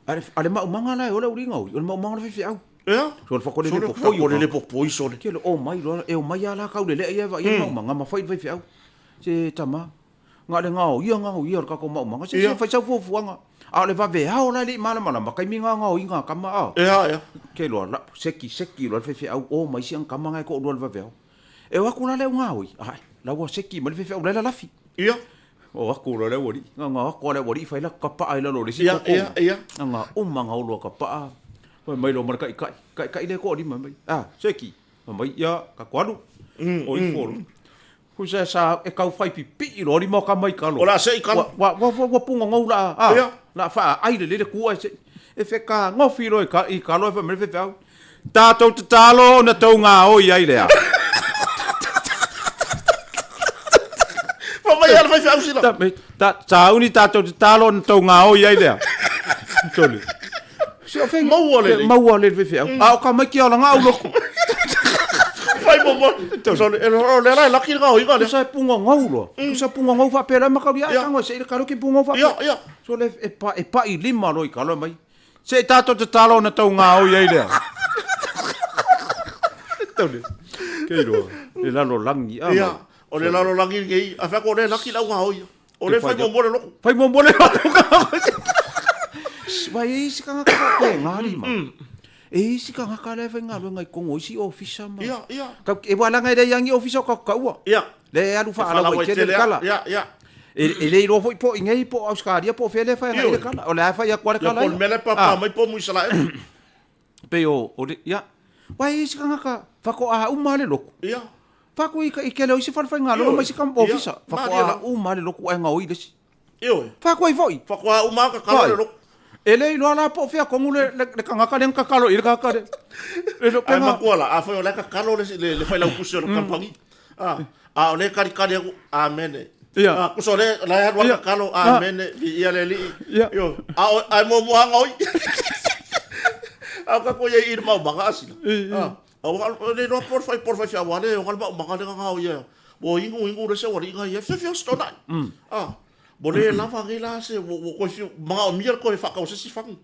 A le maumaga la e o le aualii gaoi, o le maumaga o le faifeau. Ia. Sole fakolele popoi. Fakolele popoi sole. Kele o mai loa, e omai lava la kaulelea ia e vaai i le maumaga ma fai i le faifeau. Se tama, na o le gaoia gaoia o le tatou maumaga, se se fai sau fuafuaga. A o le vaveao la e le i malamalama, taimi na gaoiga a tama a. Ea, ea. Ke loa, la, seki seki loa le faifeau, o mai si ana tama na e toalua i le vaveao. E o atu la le au gaoi, ae, la ua seki mai le faifeau la e lalafi. Ia. O atu loa le aualii, na ona o atu lava le aualii fai la kapaa i lalo o le isi koko. Ia, ia, ia. Na ona uma ona olo a kapaa, fai mai loa ma le taitai, taitai lea e toalima fai mai, a, seki, fai mai, ia, tatou alu. O ifo loa. Pusa sa e tau fai pipii loa lima o tama i kalo. O le a sei kalo. Ua, ua, ua, ua pugogou la, a, Ia. la faaai lelei le kua e sei. E fekagofi loa i ka, i kalo e fai mai le faifeau, Tatou tatalo ona tou gaoi ai lea. Fai mai le faifeau sila. Ta, ta, sauni tatou tatalo ona tou gaoi ai lea. Sole. Se o fengi. Maua lelei. Maua lelei faifeau. A o ka mai ki ola ngau loku. Fai mo mo. Sole, e o le la e laki le gaoiga lea. Sa e punga ngau loa. Sa punga ngau faapea la makauri a tango se i le kalo ki punga ngau faapea. Ia, ia. Sole e pa e pai lima loa i kalo mai. Se i tatou tatalo ona tau gaoi ai lea. Tau le. Kei loa. Le lalolagi a. Ia, o le lalolagi lenei, a fai atu o lea e laki le au gaoi. O lea e fai muamua le lotu. Fai muamua le lotu. Vai e isi tagata faapena lima. E isi tagata la e faigaluega i totonu o isi ofisa ma. Ia, ia. Kau, e ua leaga e leai lava ni ofisa o tatou taua. Ia. Lea e alu faalauaitele le tala. Ia, ia. E le iloa foi po o i inei po o Ausetalia po o fea lea e fai agai le tala. O lea e fai atu lava le tala ia. Po o le mea la e pāpā mai po o mu Isaraelu. Pei o, o le, ia. Aua e i ai isi tagata faatoa uma lava le lotu. Ia. Fai atu i tele o isi falefaigaluega ma isi ofisa, faatoa uma lava le lotu ae gaoi le isi. Ioe. Fai atu ai foi. Faatoa uma lava tatalo le lotu. E le iloa la po o fea tonu le tagata lea na tatalo i ai le tagata lea. E le o Ae matua la, afai o la e tatalo le failautusi o le kamupani, a o lea e talitali atu, Amene. Ia. Tusa o lea la e alu lava tatalo, Amene, viia le Alii. Ia. Ioe. Ae muamua lava gaoi. A o tatou i ai i le maumaga a sila. Aua e le iloa po o le fai po o le faifeau lava lea e ona le maumaga lea na gaoi ai. Ua inu inu le isi aualii na i ai, fiafia ostonai. Ua le lava nei la se, ua toe fiu, manaomia le toe faatau o se isi fagu.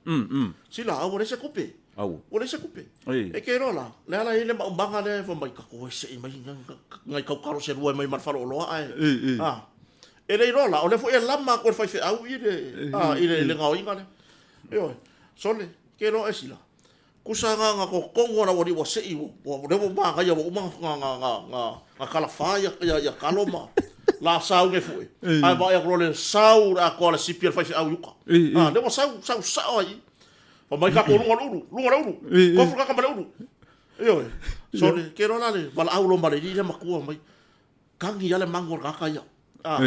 Sila, a ua leai se tupe. Ua leai se tupe. E te iloa la, le ala e i ai le maumaga lea e fai mai, tatou e sei mai nai tautalo se lua e mai ma le faleoloa ae, e le iloa la, o lea foi e lama atu e le faifeau i le gaoiga lea. Ioe, sole, te iloa e sila, Tusa na na totonu a le aualii ua sei ua lea ua manaia ua uma na talafa ia talo ma la sau e fue ae vaai atu loa le sau le atoa le sipi a le faifeau i uka a lea ua sau sau sao ai fai mai tatou luga o le ulu luga o le ulu tofu le tagata ma le ulu ioe sole ke iloa la le valaau loa ma le alii lea matua mai kagi a le magu o le tagata ia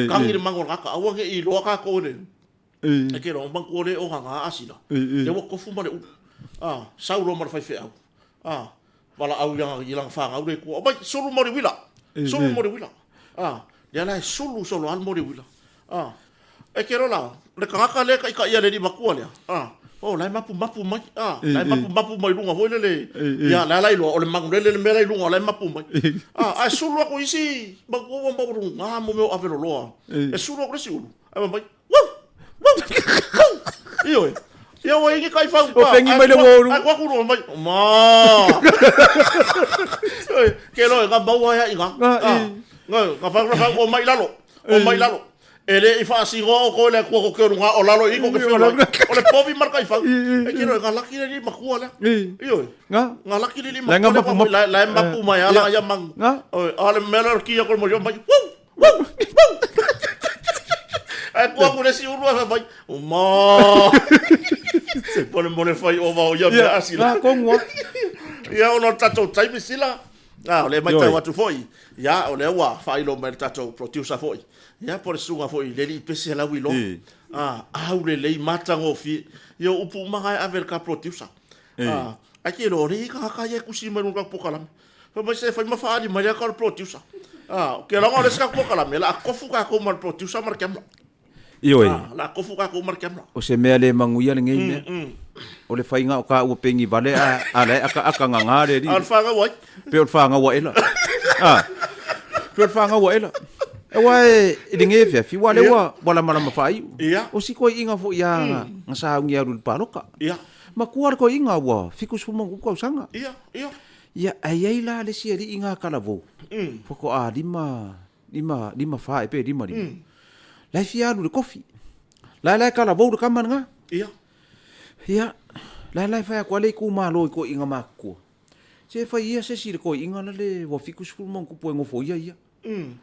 kagi le magu o le tagata aua ne i iloa tatou e le E ke loa manatua le o gaga asila. Le ua tofu ma le ulu. A, sau loa ma le faifeau. A, valaau i lana, i lana fanau le tua. Omai, sulu mo le uila. Sulu mo le uila. A, lea la e sulu solo lava le mo le uila. A, e ke loa la, le tagata lea e taitaia le alii matua lea, a, o la e mapumapu mai. A, la e mapumapu mai luga foi lele. Ia, la la iloa, o le manulele le mea la i luga, o la e mapu mai. A, ae sulu atu isi, manatua ua maualuga mo mea o aveloloa. E sulu atu le isi ulu, ae fai mai, Ioe. Ia ua ini kai fau pa. O pengi mai le uolu. Ai kwa kuro mai. Ma. Ioe, ke loe nga maua ia inga. Nga nga fa fa o mai lalo. O mai lalo. E le i faasinoa o koe le Atua ko ke luga o lalo i ko ke whio O le povi ma le kaifau. E ke loe nga laki le li makua lea. Ioe. Nga. Nga laki le li makua lea. La e mapu mai ala ia mangu. Ioe, a le mea lea ki ia ko le mo mai. Woo! Ae tua atu le isi ulu ae fai mai, ma! Mo le fai ova o ia mea a sila. Ia, tonu lava. Ia, ona o le tatou taimi sila, a, o lea e matau atu foi, ia, o lea ua faailoa mai e le tatou producer foi, ia, po o le susuga foi i le alii pese lauiloa, a, aulelei, matagofie. Ia, o upu uma na e ave i le ta producer. A, ae te iloa, o lea e i ai tagata ia e tusi mai i luga o le tatou polokalame. Fai mai se fai ma faaali mai lea ka o le producer. Ah, ke longa o le sika polokalame, la kofu ka ko ma le producer ma le camera. Ioe. Ah, la kofu ka ko ma le camera. O se mea le manuia lenei mea. O le faiga o ka ua pengi vale a a la e aka aka ngā le li. A o le whangau ai. Pe o le whangau aela. Ah. Pe o le whangau aela. Aua e i lenei afiafi, ua lea ua ua lamalama faaiu. Ia. O si koi'iga foi a nga sauni alu i le paloka. Ia. Matua le koi'iga ua 70 tausaga. Ia, ia. Ia, ae i ai la le isi alii nga talavou, faatoa lima, lima, lima fa ea pe lima lima. La e fia alu i le kofi. La e la e talavou le tama lena. Ia. Ia, la e la e fai atu a le itumalo i toeaiina matutua. Se fai ia se isi i le toeaiina la le ua 70 ma ona tupu e nofoia ia.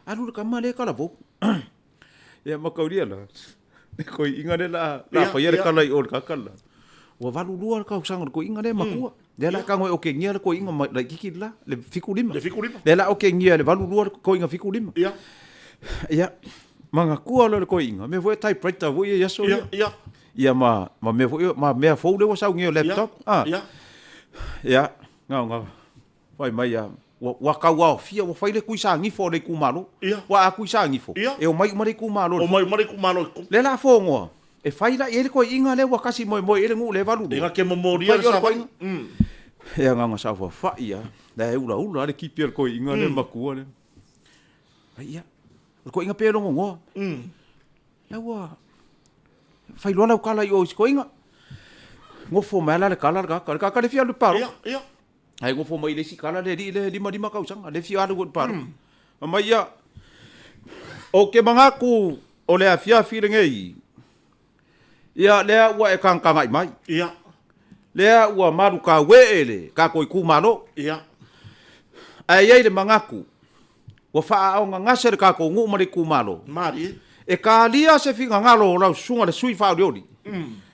Alu le tama lea e talavou. Ia mataulia la, le koi'iga lea la la faia le tala i o le tagata la. Ua 82 le tausaga o le koi'iga lea e matua. Lea la tago e okegia le koi'iga mai laitiiti le la, le 75. Le 75. Lea la okegia e le 82 le koi'iga 75. Ia. Ia, manatua loa le koi'iga, mea foi e typewriter foi ia i aso ia. Ia, ia. Ia ma, ma mea foi, ma mea fou lea ua sau nei o laptop. Ia, ia. Ia, na, na, fai mai ia, ua, ua tau aofia, ua fai le tuisagifo o le itumalo. Ia. Ua a tuisagifo, Ia. e omai uma le itumalo. Omai uma le itumalo i totonu. Lea la fogoa, e fai la i ai le toeaiina lea ua tasi moemoe i ai le nuu lea e 82. E na te momolia le savali. E agaga saofafai lava, la e ulaula lava le kipi a le toeaina lea matua lea. Ai ia, o le toeaina pei e logonoa. La ua fai loa lau tala i o i si toeaina. Nofo mai lava la le tala le tagata, le tagata lea e fia alu i le palota. Ae nofo mai i le isi tala le alii lea e 55 tausaga, lea e fia alu i le palota. Fai mai ia, ou te manatu o le afiafi lenei, ia lea ua e tagatagai mai. Ia. Lea ua malutauee le tatou itumalo. Ia. Ae i ai le manatu, ua faaaaogagase le tatou nuu ma le itumalo. Malie. E talia se finagalo o lau susuga le sui faaolioli.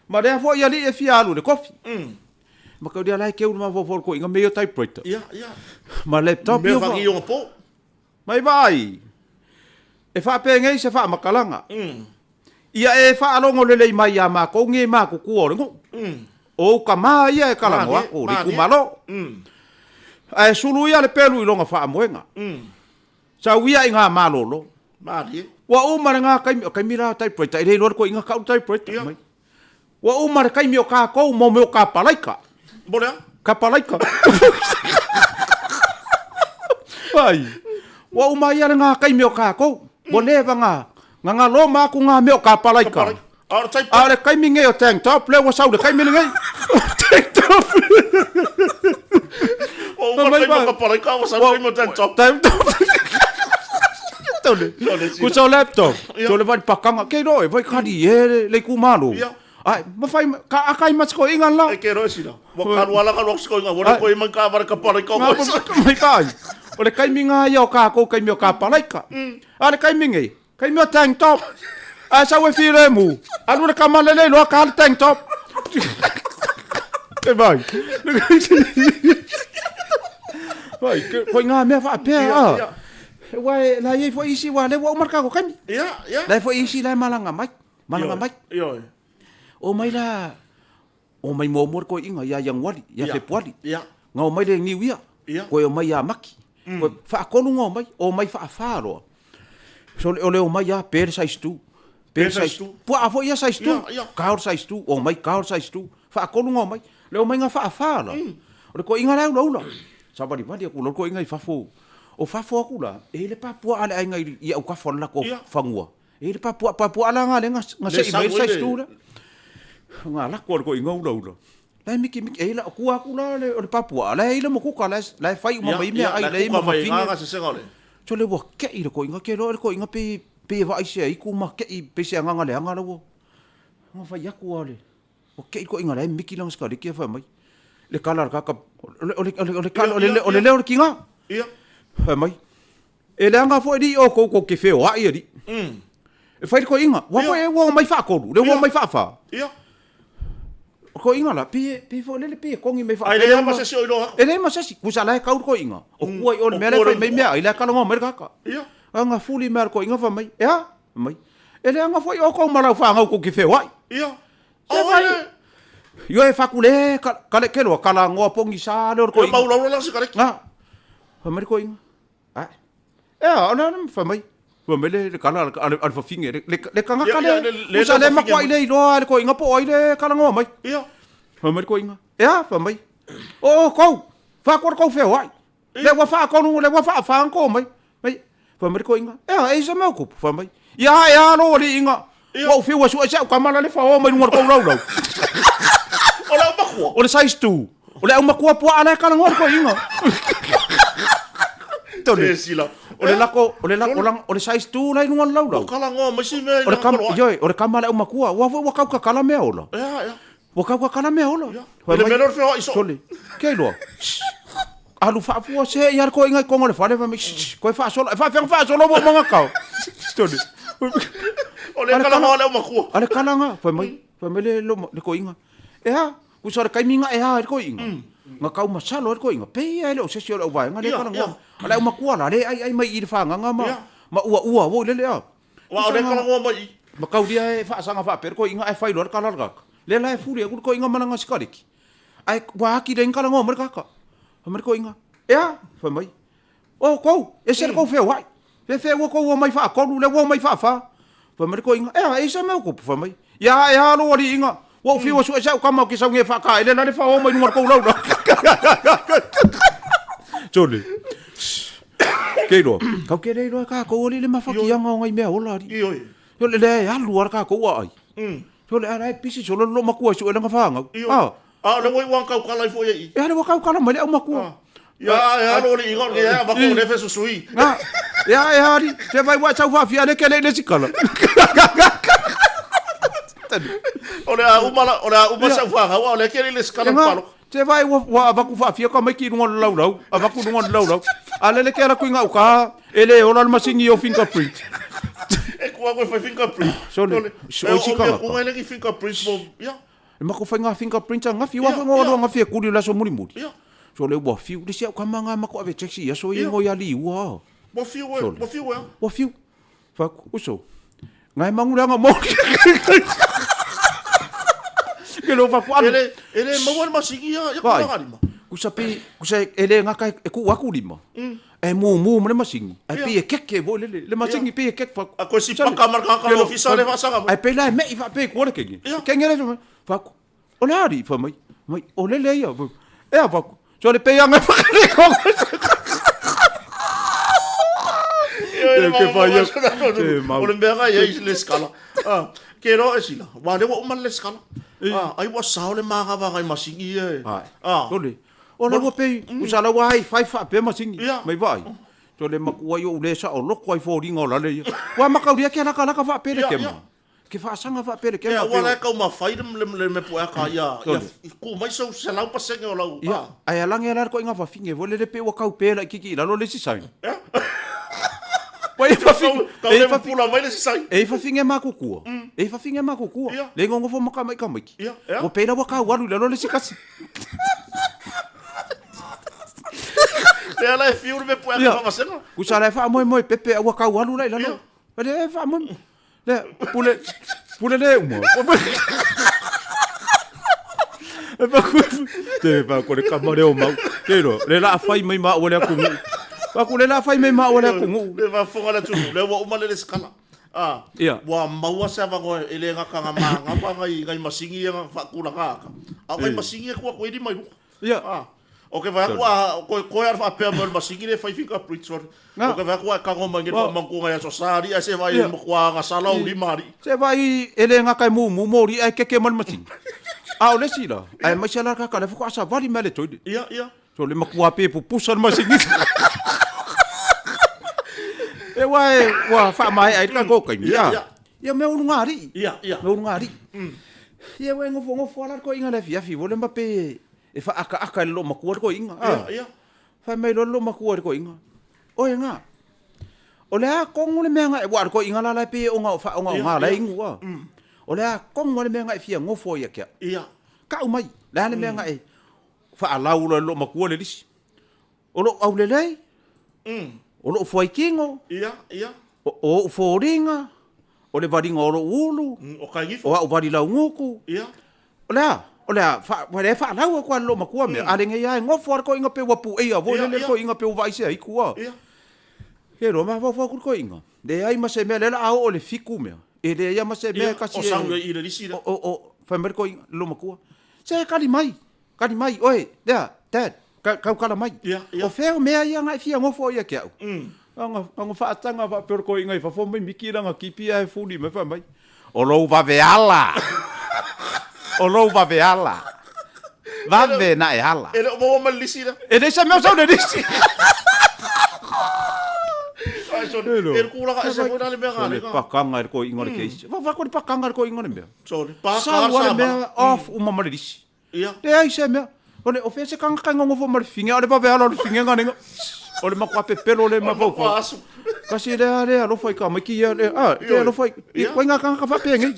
Ma lea foi alii e fia alu i le kofi. Mataulia la e keu le mafaufau o le toeaina mea ia o typewriter. Ia, ia. Ma laptop Mea fagi ona po. Mai vaai, e faapenei se faamatalaga. Ia e faalogo lelei mai ia matou nei matutua o le nuu. O ou tama ia e talanoa atu o le itumalo. Ae sulu ia le pelu i lona faamoega. Sau ia i ngā malolo. Malie. Ua uma lena taimi, o taimi la o typewriter, e le iloa le toeaina kau le typewriter. Ia. Mai. Ua uma le taimi o kākou mo mea o kapalaika. Mo le a? Kapalaika. Ai. Ua uma ia lena taimi o kākou. Ua leva nga nga nga loma aku ngā mea o kapalaika. Kapalaika. A o le typewriter. A o le taimi nei o tank top lea ua sau le taimi lenei. Tank top. Ua uma le taimi o kapalaika ua sau le taimi o tank top. Tank top. Tole. Ku so laptop. Tole vai pakanga ke roe vai kari e le itumalo. Ai ma fai ka akai ma siko inga la. E ke roe sila. Ua kalu ala kalu siko inga. Ua koe mai ka vare kapalaika. Mai kai. O le kaimi ngā ia o kākou kaimi o kapalaika. A le kaimi nei. Kaimi o tank top. A sau e filemu. Alu le kama lelei loa ka le tank top. E vai. Vai, ko ngā mea whaapea. Ia, ia. Ua e, la iai foi isi, ua le ua uma le kākou kaimi. Ia, ia. La e foi isi la e malanga mai. Malanga mai. Ioe. O mai la, o mai muamua le toeaiina ia Ianuari, ia Fepuari. Ia. Nga omai le Niu Ia. Ia. Koe omai ia Maki. Koe faatolu nga omai, omai faafa loa. So o le omai lava pe le size 2. Pe le size 2. Puaa foi ia size 2. Ia, ia. Kao le size 2, omai kao le size 2. Faatolu nga omai. Le omai nga faafa la. O le toeaiina la e ulaula. Savalivali atu loa le toeaiina i fafo. O fafo atu la, e i le pa puaa a le aiga i autafa o le latou fanua. E i ai le pa puaa, pa puaa la nga lea na sei mai le size 2 lea. Nga lako a le toeaiina ulaula. La e mikimiki, e i la, tua atu la o le pa puaa, la e i le mokuka, la e fai uma mai mea ai, la e i ma fafine. So le ua kei le toeaiina, ke iloa le toeaiina pe, pe e vaai se aitu ma kei, pe se agaga leaga la ua, nga fai atu a le, ua kei le toeaiina la e miki lana sikaleki ae fai mai, le kala a le tagata, o le, o le, o le kala, o le leo o le tiga. Fai mai, E leaga foi alii outou tou te feoai alii. E fai le toeaiina, ua foi e ua omai faatolu, le ua omai faafa. O toeaiina la, pe, pe foi lele pe togi mai Ai le faapea. ma se si o iloa atu. E leai ma se isi, kusa la e kau le toeaiina, o tua i o le mea la e fai mai mea ai, la e talanoa mai le tagata. A na fuli mai a le toeaiina fai mai, e a? Fai mai, e leaga foi outou ma lau fanau tou te feoai. Se fai, Ioe faku le, ka le keloa, talanoa pogisa lea o le toeaina. Maulaula lana sikareti. Na, fai mai le toeaina, Ae, ea, o le a le fai mai, fai mai le tala a le fafine, le tagata lea, pusa lea matuai le iloa e le toeaina po o ai le talanoa mai. Fai mai le toeaina, e a, fai mai, o outou, faatu le tou feoai, lea ua faatonu, lea ua faafa ona tou omai. Fai mai le toeaina, e a, e i ai se mea o tupu, fai mai, ia e a lou aliiga, ua ou fiu e sue si au tama la le faoa mai luga o le tou laulau. O le aumatua. O le size 2. O le aumatua puaa la e talanoa le toeaina. Se sila. O le lako, o le lako, o le size 2 la i luga o le laulau. Ua talanoa mai si mea i O le kama, ioe, o le kama a le aumatua. Aua foi ua tautatala mea ola. Ea, ea. Ua tautatala mea ola. I le mea lea o le feoai soo. Sole, ke iloa. Alu faafua se i a le toeaina i totonu o le fale, fai mai, shh, koe faasola, e faafefea ona faasola ua uma ona kao. Sole. O le talanoa a le aumatua. A le tala na, fai mai, fai mai le, le, le toeaina. E a, kusa o le taimi na e a ai le toeaina. Na tau masalo ai le toeaina, pei ia e le o se isi o le auvaega lea e talanoa. A le aumatua la, le aiai mai i le fagaga ma, ma uaua foi lele a. Aua o lea e talanoa mai i. Makaulia e faasaga faapea le toeaina ae fai loa le tala a le tagata, lea la e fuli atu le toeaina ma lana sikaleki, ae ua atili ai ona talanoa mai le tagata. Fai mai le toeaina, E a? Fai mai, O outou, ese le tou feoai. Fefe ua tou omai faatolu, lea ua omai faafa. Fai mai le toeaina, E a, e i ai se mea o tupu? Fai mai, Ia, e a lou aliiga? Ua ou fiu e sue si au tama ou te sau nei e faataele la le fao mai luga o le tou laulau. Sole. Ke iloa, kau te le iloa e tatou alii le mafatiaga o nai mea ola alii. Ioe. Sole lea e alu lava le tatou aai. Sole a la e pisi solo le loomatua e sue lana fanau. Ioe. Ah. A o lea ua iu lava tautala ai foi e i. E ale ua tautala mai le aumatua. Ia, e alo le iga o le ea, avatu o le fesusui. Na, ia e ali, te vai ua sau faafia le kele i le sikala. O le a uma, o le a uma sau fanau, a o le kele i le sikala palo. Te vai ua, ua avatu faafia ka maiki i luga o le laulau, avatu i luga o le laulau. A lele ke ala ku i gauta, e le ola le masini o fingerprint. E kua koe fai fingerprint. Sole, so, o si kanga. O mea kunga fingerprint mo, ia. E mako fai ngā fingerprints a ngafi, ua fai ngā aloa ngafi e kuli o le aso mulimuli. So le ua fiu, le si au kama ngā mako ave taxi i aso i ngoi a liua. Ua fiu e, ua fiu e. Ua fiu. Faku, uso. Ngai mangu le anga mo. Ke lo faku alu. Ele, ele maua le masigi ia, ia kula ngā lima. Kusa pi, kusa ele ngaka e ku aku lima. E mumu ma le masigi. Ai pi e keke voi lele. Le masigi pi e keke faku. A koe si paka ma le kaka le ofisa le faasaga mai. Ai pela e mei faape kua le kenge. Kenge le faku. O le ari fa mai. Mai o lele ia. E a faku. So le pe anga whakare ko. Ke whai O le mea ngai ai le skala. Ke roa e sila. Wa le wa uma le skala. Ai wa sao le māngava ngai masigi e. Tole. O la ua pei, usa la ua ai fai faapea masigi, mai vaai. So le matua i ou le sao loko ai foliga o lale ia. Ua makaulia ke laka laka faapea le kema. Ke faasaga faapea le kema. Ia, ua la e taumafai le mea pueaka ia, ia ku mai sau 100% o lau. Ia, ae alage la le koiga fafine foi lele pei ua kau pe laitiiti i lalo le isi sign. Ia. Ua i fafine. Kau le pula mai le isi sign. E i fafine makutua. E i fafine makutua. Le nonofo ma ka mai tamaiti. Ia. Ua pei la ua kau alu i lalo le isi kasi. Lea la e fiu le mea pueaka faavasega. Kusa la e faamoemoe pepe a ua kau alu la i lalo. Le e faamoemoe. Le pule pule le uma. E paku te pa ko le kama le o mau. Te ro, le la fai mai ma o le aku nuu. Paku le la fai mai ma o le aku nuu. Le va fonga le tunu, le ua uma le le skala. Ah, Ia. ua maua se avanoa e le gata nga māgawa ngai ngai masingi ia faatulaga aka. A o ngai masingi e tuu atu ai lima i luga. Ia. Ah. O ke vae atu a koe koe a faapea mai o le masini le fai fingerprints sole. Nga. O ke vae atu a e tago mai nge le Wa. faamautuga i aso sa alii ae se vaai Ia. matua agasala ou lima alii. Se vaai e le gata e mumu moli ae keke mai le masini. A o le isi la, aemaise la le tagata lea faatoa savali mai le toilet. Ia, ia. So le matua pe pupusa le masini. E ua e ua faamaea ai le tatou taimi. Ia, ia. Ia mea ulugalii. Ia, ia. Mea ulugalii. Ia ua e nofonofo lava la le toeaina i le afiafi foi lea ma pe e faaakaaka i le loomatua le toeaina. Ia, ia. Fai mai loa le loomatua i le toeaina, Oe na, o le a tonu le mea na e, aua o le toeaina la la e pei e ogaoga la e inu a. O le a tonu lava le mea na e fia nofo ai ia te au. Ia. Tau mai, le a le mea na e faalau loa e le loomatua le lisi. O lou aulelei, o lou fuaitino, Ia, ia. o ou foliga, o le valiga o lou ulu, O kaigifo. o au vali laugutu. Ia. O le a? O le a? Fa, ua le faalau atu lava e le loomatua mea. A lenei lava e nofo lava le toeaina pe ua pueia foi lele le toeaina pe ua vaai se aitu a. Ia. Ke loa mafaufau atu le toeaina, leai ma se mea, lea o le a oo i le 7 mea, e leai lava ma se mea e kasi e... O sau i le lisi lea. O, fai mai le toeaina, le loomatua, se kali mai, Kali mai, oe, lea, Dad, kau kala mai. Ia, ia. O fea o mea ia nga e fia ngofo ia ke au. Anga, anga faataga faapea o le koiga i fafo mai miki langa kipi ae fuli mai fai mai. O lou vave ala. O lou vave ala. Vave na e ala. E le o maua ma le lisi lea. E leai se mea o sau le lisi. Ai, sorry. E le tulaga ese foi la le mea Sole galega. pakanga e le koiga o le keisi. Fafako le pakanga e le koiga o le mea. Sorry. Pa Sau ka a le sa mea off uma ma le lisi. Ia. Leai se mea. O le, o fea se tagata e nonofo ma le fine, a o le vave ala o le fine ga nega. O le matua pepelo le mafaufau. Matua asu. Kasi lea le alofa i ka maiki ia le, a, te alofa i, i Ia. koe ngā kangaka whaapea nei.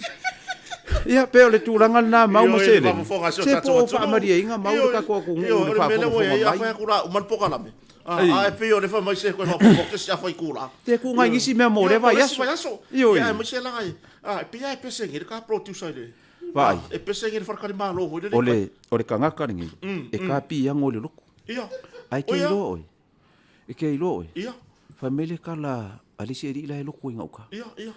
Ia, pe o le tulaga lena mau ma Ioe, seleni. le faafofoga a si o Se tatou po o atunuu. faamalieiga mau le Ioe, tatou atunuu ioe, i le o le mea lea ua i ai, faafogafoga a mai. fai atu la, uma le polokalame. Ae pei o le fai mai se koe faaopoopo atu se afa itula. Te kuga i nisi mea mo lea vaiaso. Ia, vaiaso. Ioe. Ia, aemaise la e, e pei lava e pese nei le ka producer i le, Vaai. e pese nei le faletalimalo foi lele. O le, o le kagaka lenei, e ka piago i le loku. Ia. Ae ke iloa oe, e ke iloa oe. Ia. Fai mai le kala a le isi alii la e loku ai gauta. Ia, ia.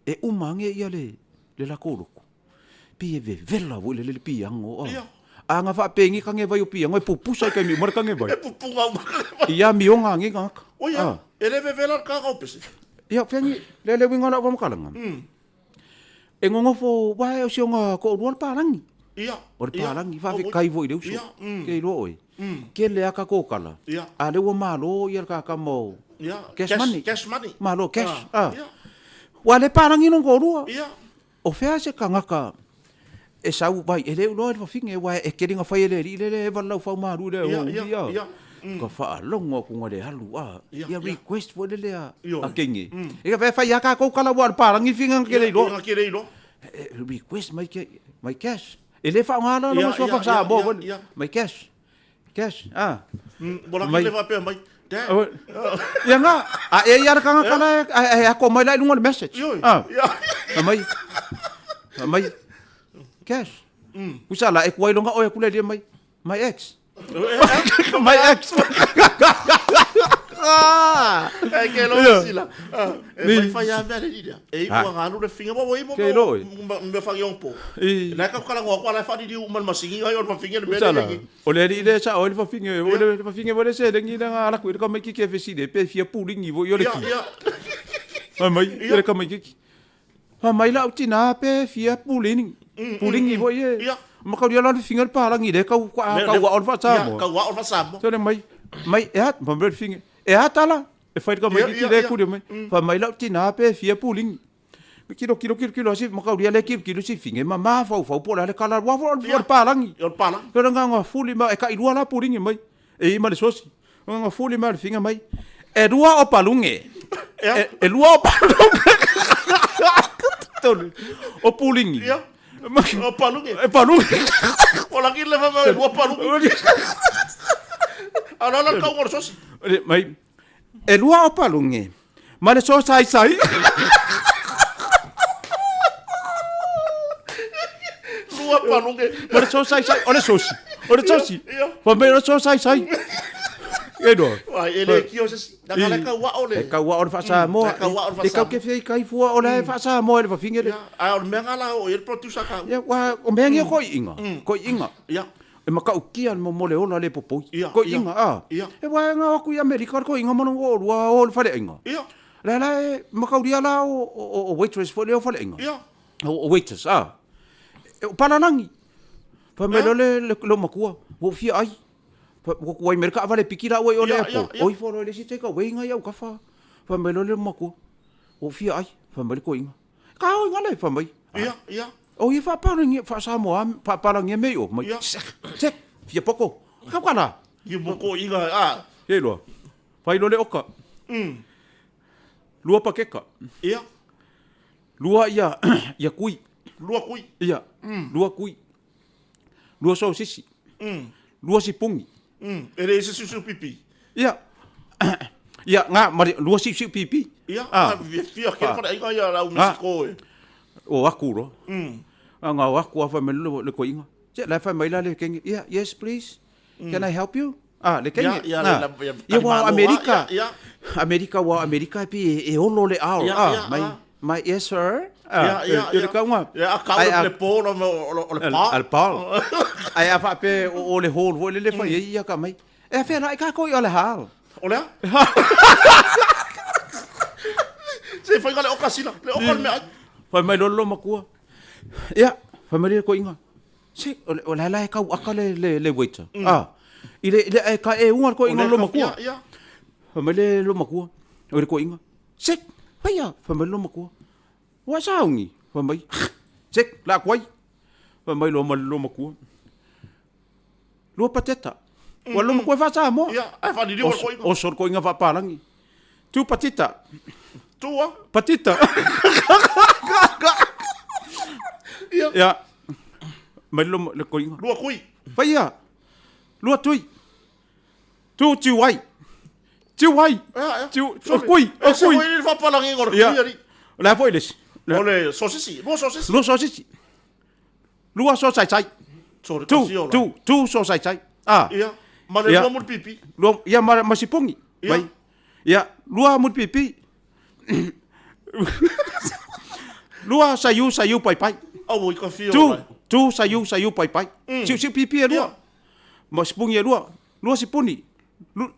E uma age ia le, le lakou loku. Pi e vevela foi lele le piago. Ia. A na faapengi kage vai o piago e pupusa i taimi uma le kage vai. E pupuga uma kage vai. I amioga age gagaka. O ia, e le vevela le kaka o pese. Ia, fengi, le le uiga o lau faamatalaga. E nonofo wae o si ona toalua le palagi. Ia. O le palagi, faafetai foi i le uso. Ia. Ke iloa oe. Tele lava tatou tala, Ia. a o lea ua malo ia le kakama o Ia. cash money. Cash money. Malo cash. Ia. Ua le palagi lona toalua. Ia. O fea se tagata e sau mai, e le iloa le fafine, aua e tele ina fai e le alii lele e eva le laufau malu lea Ia, o ia, ia. ia. Ka faalogo atu na le alu a, Ia, ia ia. request foi lele a, Ioe. a kenge. Ia fe fai a kākou kala ua o le palagi whinga na kele iloa. Ia, kele iloa. E, request mai, ke, mai cash. E le whaonga la Ia, lona sua ia, whakasamoa ia, foi. ia. Mai cash. Cash, ah. Mo la Mai- kele faapea mai. Dad. Oi. Ia nga, a e ia le kanga kala e, e ako mai la i lunga o le message. Ioe. Ah. Ia. Mai. Mai. Cash. Usa la e kuai longa oe kule lia mai. My ex. My ex. Ai ke lo Ia. sila. E Ni. mai fai a mea le lila. E i Ah. ua ngalu le finga mo i mo. Ke lo, e. Me whangi ong po. I. La ka kala ngwa la fa di uma masingi ai o le finga le mea Usa le la. ngi. O le alii le sa o le fafine, o le fafine o le selegi na nga ala ku i le kamaikiki e fesili pe fia pulingi foi o le Ia ki. ia. Fai mai, i le kamaikiki. Fai mai lau tina pe fia pulingi. Pulingi foi e. Ia. Ma kau dia la le finga le palangi le kau kau kau o le faasamoa. Kau o le faasamoa. Tole mai, mai e a, fai mai le finga. E a tala. E fai le kamaikiki Ia, ia, le ia. kuli mai. Fai mai lau tina pe fia pulingi. Kilo kilo kilo kilo asi ma kau dia le kilo kilo si finga ma ma fau fau po la le kala wa fo le palangi. Ia o le palangi. Kau nga nga fuli ma e ka ilua la pulingi mai. E i ma le sosi. Nga nga fuli ma le finga mai. E lua o palunge. Ia. E, e lua o palunge. Tole. O pulingi. Ia. O palunge. E palunge. O la kile fa mai lua palunge. Ala la kau o le sosi. Le, Mai. E lua o palunge. Ma le sosa ai sai. Lua palunge. Ma le sosa ai sai. O le sosi. O le sosi. Ia. Fa mai o le sosa ai sai. E noa. Ai e le kio se si. Na kala kau o le. E kau o le faasamoa. E kau o le E kau faasamoa. ke fia i kai fua o le faasamoa i le fafine le. Ia, ai o le mea nga la o i le producer kau. Ia, wa, o mea ngia koi inga. Koi inga. Ia. E makaukia le mo le ola le popoi. Ia, Koi ia. inga, a. Ia. E wa nga aku i Amerika le koi inga mana o lua o le faleaiga. Ia. Le la e makaulia la o, o, o waitress foi le o faleaiga. Ia. O, o waiters, a. E, o palalagi. Fai mai loa le, le, le makua, ua ou fia ai. Fa- Ua ku ai me le kaavale piki la ua i o le Ia, airport. ia, ia. Oi fo loa i le isi take away ngai au kafa. Fai mai loa le makua, ua ou fia ai. Fai mai le koiga. Ka oi ngale, fai mai. Ia, ia. O ia faapalangia, faasamoa, faapalangia mea i o. Mai, Ia. sek, sek, fia poko. Kau kala. Ia mo ko inga a. Ia iloa. Fai loa le oka. Lua pakeka. Ia. Lua ia, ia kui. Lua kui. Ia, lua kui. Lua sausisi. Lua sipungi. E le se susu pipi. Ia. Ia, ngā, mari, lua siu pipi. Ia, Ah. fia fia ke fara inga ia la u Ah. Mexico e. O aku ro. A ngā o aku a whai mai le, le koinga. Se, la whai mai la le kenge. Ia, yes please. Can I help you? Ah, le kenge. Ia, ia, Ah. le- ia, Ia, wa talimalo, Amerika. ah, ia, Amerika, wa Amerika e pi e, e olo le ao. Ia, Ah, ia, mai, ah. mai, yes sir. Ia, Ah, ia, e, e le kaunga. Ia, a kau Ai, a- le polo o le o le pa. Al pal. Ai a whaape o, o le hall foi le le whai e ia ka mai. E a whea i kā koi o le hal. O lea? Se fai le oka sila, le oka le mea ai. Whai mai lolo makua. Ia, whai mai le koinga. Se, o le, o le la e kau aka le, le, le waiter. Ah, i le, le e ka e unga le koinga lo makua. Ia, ia. Whai mai le lo makua. O le koinga. Se, whai ia, whai mai lo makua. Wa saungi. Whai mai. Se, la kuai. Whai mai lo ma lo makua. Lua pateta. Wa lo makua wha Ia, ai fa ni o koinga. O sor koinga whapalangi. Tu patita. Tua. Patita. Ia. Ia. Mai lo le koinga. Lua kui. Whai ia. Lua tui. Tu tu wai. Tiu ai. Tiu, o kui, o kui. Ese le faapalagiga o le kui alii. O le a foi le isi? O le sosisi, lua sosisi. Lua sosisi. Lua so sai sai. Tu, tu, tu so sai sai. Ah. Ia. Ma le lua mulipipi. Lua, ia ma, ma sipungi. Ia. Mai. Ia, lua mulipipi. Lua saiu saiu pai pai. Au i ka fio. Tu, tu saiu saiu pai pai. Mm. Siu siu pipi e lua. Ma sipungi e lua. Lua sipuni.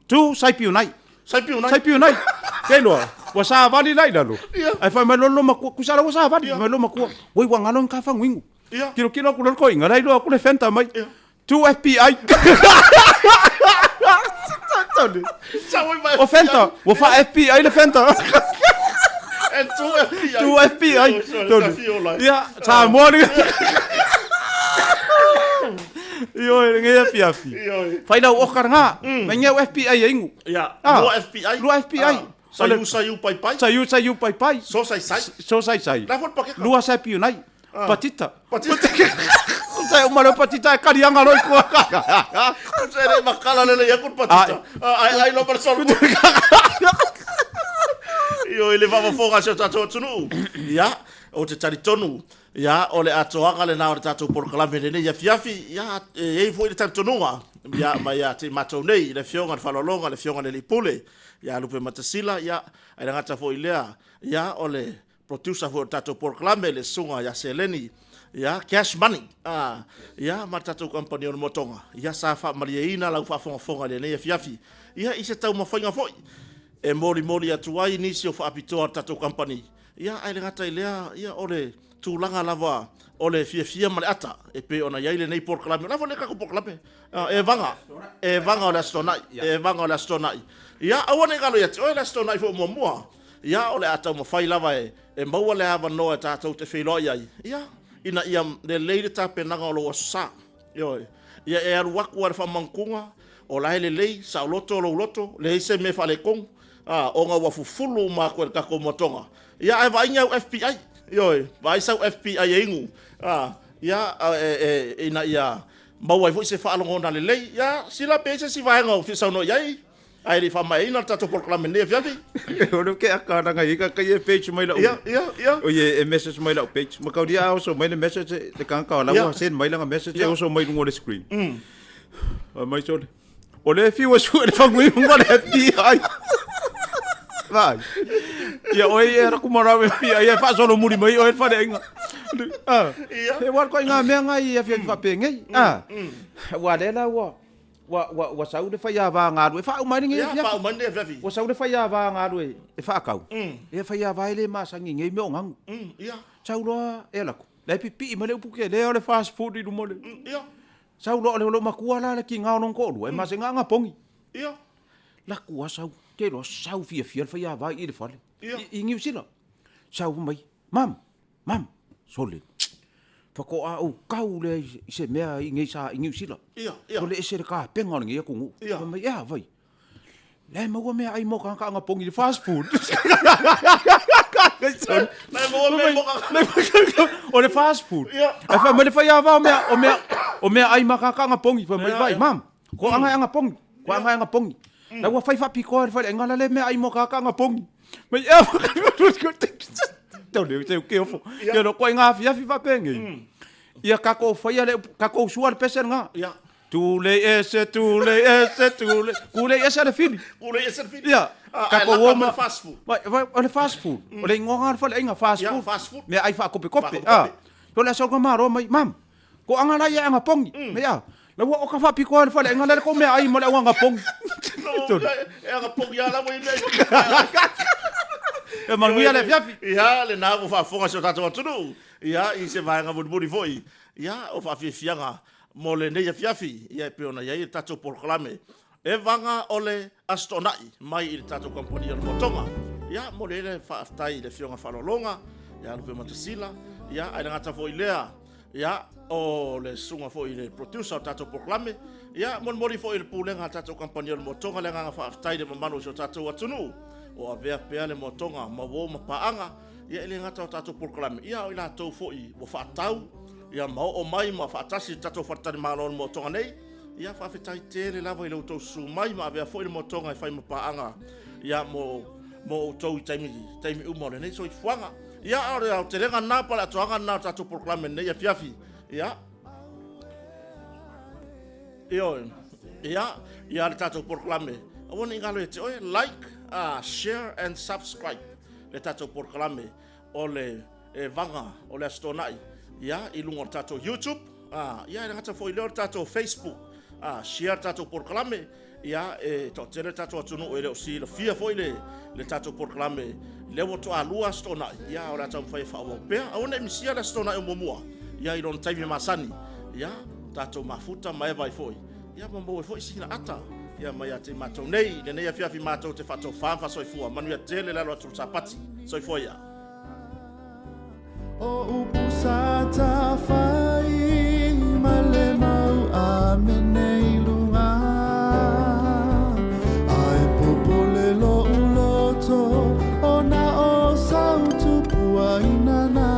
Tu sai piu nai. Sai piu nai. Sai piu nai. Kei loa. Ua savali la i lalo. Ae fai mai loa makua. Kusa la ua savali. Mai loa makua. Oi ua galo ni ka faguigu. Tilotilo aku loa le toeaina la iloa aku le Fanta mai. Tu FBI. O Fanta. Ua faa FBI le Fanta. And tu FBI. Tu FBI. Ia, Samoa ni. Ioe, lenei afiafi. Ioe. Fai lau oka lena. Mai ngea FBI e igu. Ia, Ah. lua FBI. Lua FBI. Ah. Saiu, saiu, pai, pai. Saiu, saiu, pai, pai. So, sai, sai. So, sai, sai. La foi le pakeka. Lua sai piu nai. Patita. Patita. Sai uma leo patita e karianga loi kua. Sa le makala le le ia ku patita. Ai ai lo mar sol. Ioe, le faafofoga a si o tatou atunuu. Ia, ou te talitonu, ia, o le atoaga lena o le tatou polokalame lenei afiafi, ia, e i ai foi le talitonuga, ia, ma ia te i matou nei, le Afioga i le Faaaloaloga, le Afioga i le Alii Pule, ia Lupeamatasila, ia, ae le gata foi i lea, ia, o le producer foi o le tatou polokalame, le Susuga ia Seleni, ia, Cash Money, a, ia, ma le tatou kamupani o le Motoga, ia, sa faamalieina lau faafogafoga i lenei afiafi, ia, i se taumafaiga foi e molimoli atu ai nisi o faapitoa a le tatou kamupani, Ia, ae le gata i lea, ia, o le tulaga lava o le fiafia ma le ata e pei ona i ai lenei polokalame. O le a foi lenei tatou polokalame? E vaga, e vaga o le Aso Toonai, e vaga o le Aso Toonai. Ia, aua ne i galo ia te oe le Aso Toonai foi muamua. Ia, o le a taumafai lava e maua le avanoa e tatou te feiloai ai, ia, ina ia lelei le tapenaga o lou Aso Sa. Ioe. Ia e alu atu lava i le faamagatuga, o la e lelei, saoloto lou loto, leai se mea e faaletonu, a, ona ua fufulu uma atu e le tatou moatoga. Ia, ae vaai ni au FBI. Ioe, vaai sau FBI e inu, a, ia, e, e, ina ia maua ai foi se faalogona lelei. Ia, sila pe i ai se isi vaega o fia saunoa i ai, ae le i faamaeaina le tatou polokalame i lenei afiafi. O le ke aka langa i ka kai e page mai lau. Ia, ia, ia. O ye e message mai lau page. Ma kaulia a oso mai le message le kanga o lau Ia. send mai langa message e Ia. oso mai lunga o le screen. Fai mai sole. O le fiu e sue le faguiuga o le FBI. Vai. Ia oe e raku marau FBI e faasolomuli mai oe le faleaiga. Ah. Ia. E wal koe ngā mea ngā i awhi awhi whapengei. Ah. Ua le la ua ua ua ua sau le whai a vā ngā e whaau mai lenei Ia, afiafi. faauma mai lenei afiafi. Ua sau le whai a vā ngā e whaakau. E whai a vā e le masangi ngei mea o ngangu. Ia. Sau loa e lako. La e pipii mai le upu ke lea o le fast food i luma o le. Ia. Sau loa o le lou makua la le ki ngā o lona toalua e masega anga pongi. Ia. Laku a sau, te loa sau fiafia le whai a vā i le fale. Ia. I Niu Sila. Sau mai, mam, mam, sole. Whakoa au kau lea i se mea i ngei sa i Niu Sila. Ia, ia. Sole ese le kapenga o lenei atunuu. Ia. Fai mai, ea vai. La e maua mea ai mo kāka anga pongi le fast food. La e maua mea mo kāka. O le fast food. Ia. Ae fai mai le whai a vā o mea, o mea, o mea ai ma kāka anga pongi. Fai mai, Ia, vai, ia. mam, ko anga e anga pongi. Ko anga e anga pongi. La ua whai whapikoa le whare, ngala le mea ai mo kāka anga pongi. Mai, ea, tau leo, teu keofo. Ia. Ia, no, koe ngā afiafi whapengei. Ia, kako whaia le, kako usua le pese ngā. Ia. Tule ese, tule ese, tule. Kule ese le fili. Kule ese le fili. Ia. Ah, Kako ae laka oma. ma fast food. Vai, vai, o le fast food. O le ingoa ngā le whale ainga, fast Ia, food. fast food. Mea ai whaakopekope. Whaakopekope. Ah. Ko le asau ka maro mai, mam, ko anga la ia anga pongi. Mea, ia, la ua oka whaapikoa le whale ainga le ko mea ai mo le au anga pongi. No, e anga pongi a la ua i mea. E manuia le afiafi. Ia, lena ua faafofoga si o tatou atunuu. Ia, i se vaega mulimuli foi. Ia, o faafiafiaga mo lenei afiafi, ia e pei ona i ai le tatou polokalame e vaga o le Aso Toonai mai i le tatou kamupani o le Motoga. Ia, momoli ai le faafetai i le Afioga Faaaloaloga ia Lupematasila, ia, ae le gata foi i lea, ia, o le susuga foi i le producer o le tatou polokalame, ia, molimoli foi i le pulega a le tatou kamupani o le Motoga le agaga faafetai i le mamalu o si o tatou atunuu o avea pea le Motoga ma uo ma paaga, ia, e le gata o tatou polokalame, ia, o i latou foi ua faatau, ia, ma oo mai ma faatasi i le tatou faletalimalo o le Motoga nei. Ia, faafetai tele lava i lo outou susu mai ma avea foi le motoga e fai ma paaga, ia, mo outou i taimi uma o lenei soifuaga. Ia, a o le aotelega lena po o le atoaga lena o le tatou polokalame i lenei afiafi. Ia, ioe, ia, ia le tatou polokalame, aua ne i galo ia te oe, like, share and subscribe le tatou polokalame o le Vaga o le Aso Toonai, ia, i luga o le tatou YouTube, ia, e le gata foi i lea o le tatou Facebook, share le tatou polokalame, ia, e toatele le tatou atunuu e le o silafia foi le tatou polokalame, lea ua toalua Aso Toonai, ia, o le a taumafai e faaauau pea. Aua ne i misia le Aso Toonai o muamua, ia, i lona taimi masani, ia, tatou mafuta ma eva ai foi, ia, ma maua ai foi sina ata, ia, mai ia te matou nei, i lenei afiafi matou te faatofa ma faasoifua, manuia tele le alo atu o le Sapati. Soifua ia. O upu sa tafai ma le mau amene i luga. Ae popole lo'u loto ona o sau tupuaina na.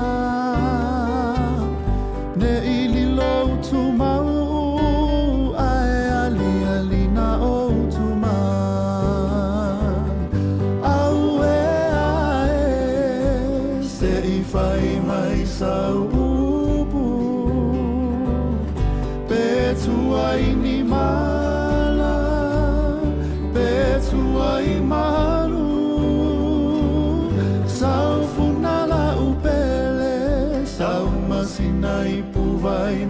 Ne i lilo utumau ae aliali na o utuman. Auē ae se i fai mai sau upu. Pe tuai ni mala, pe tuai malu. Sau funa la upele, sau masina i puvai.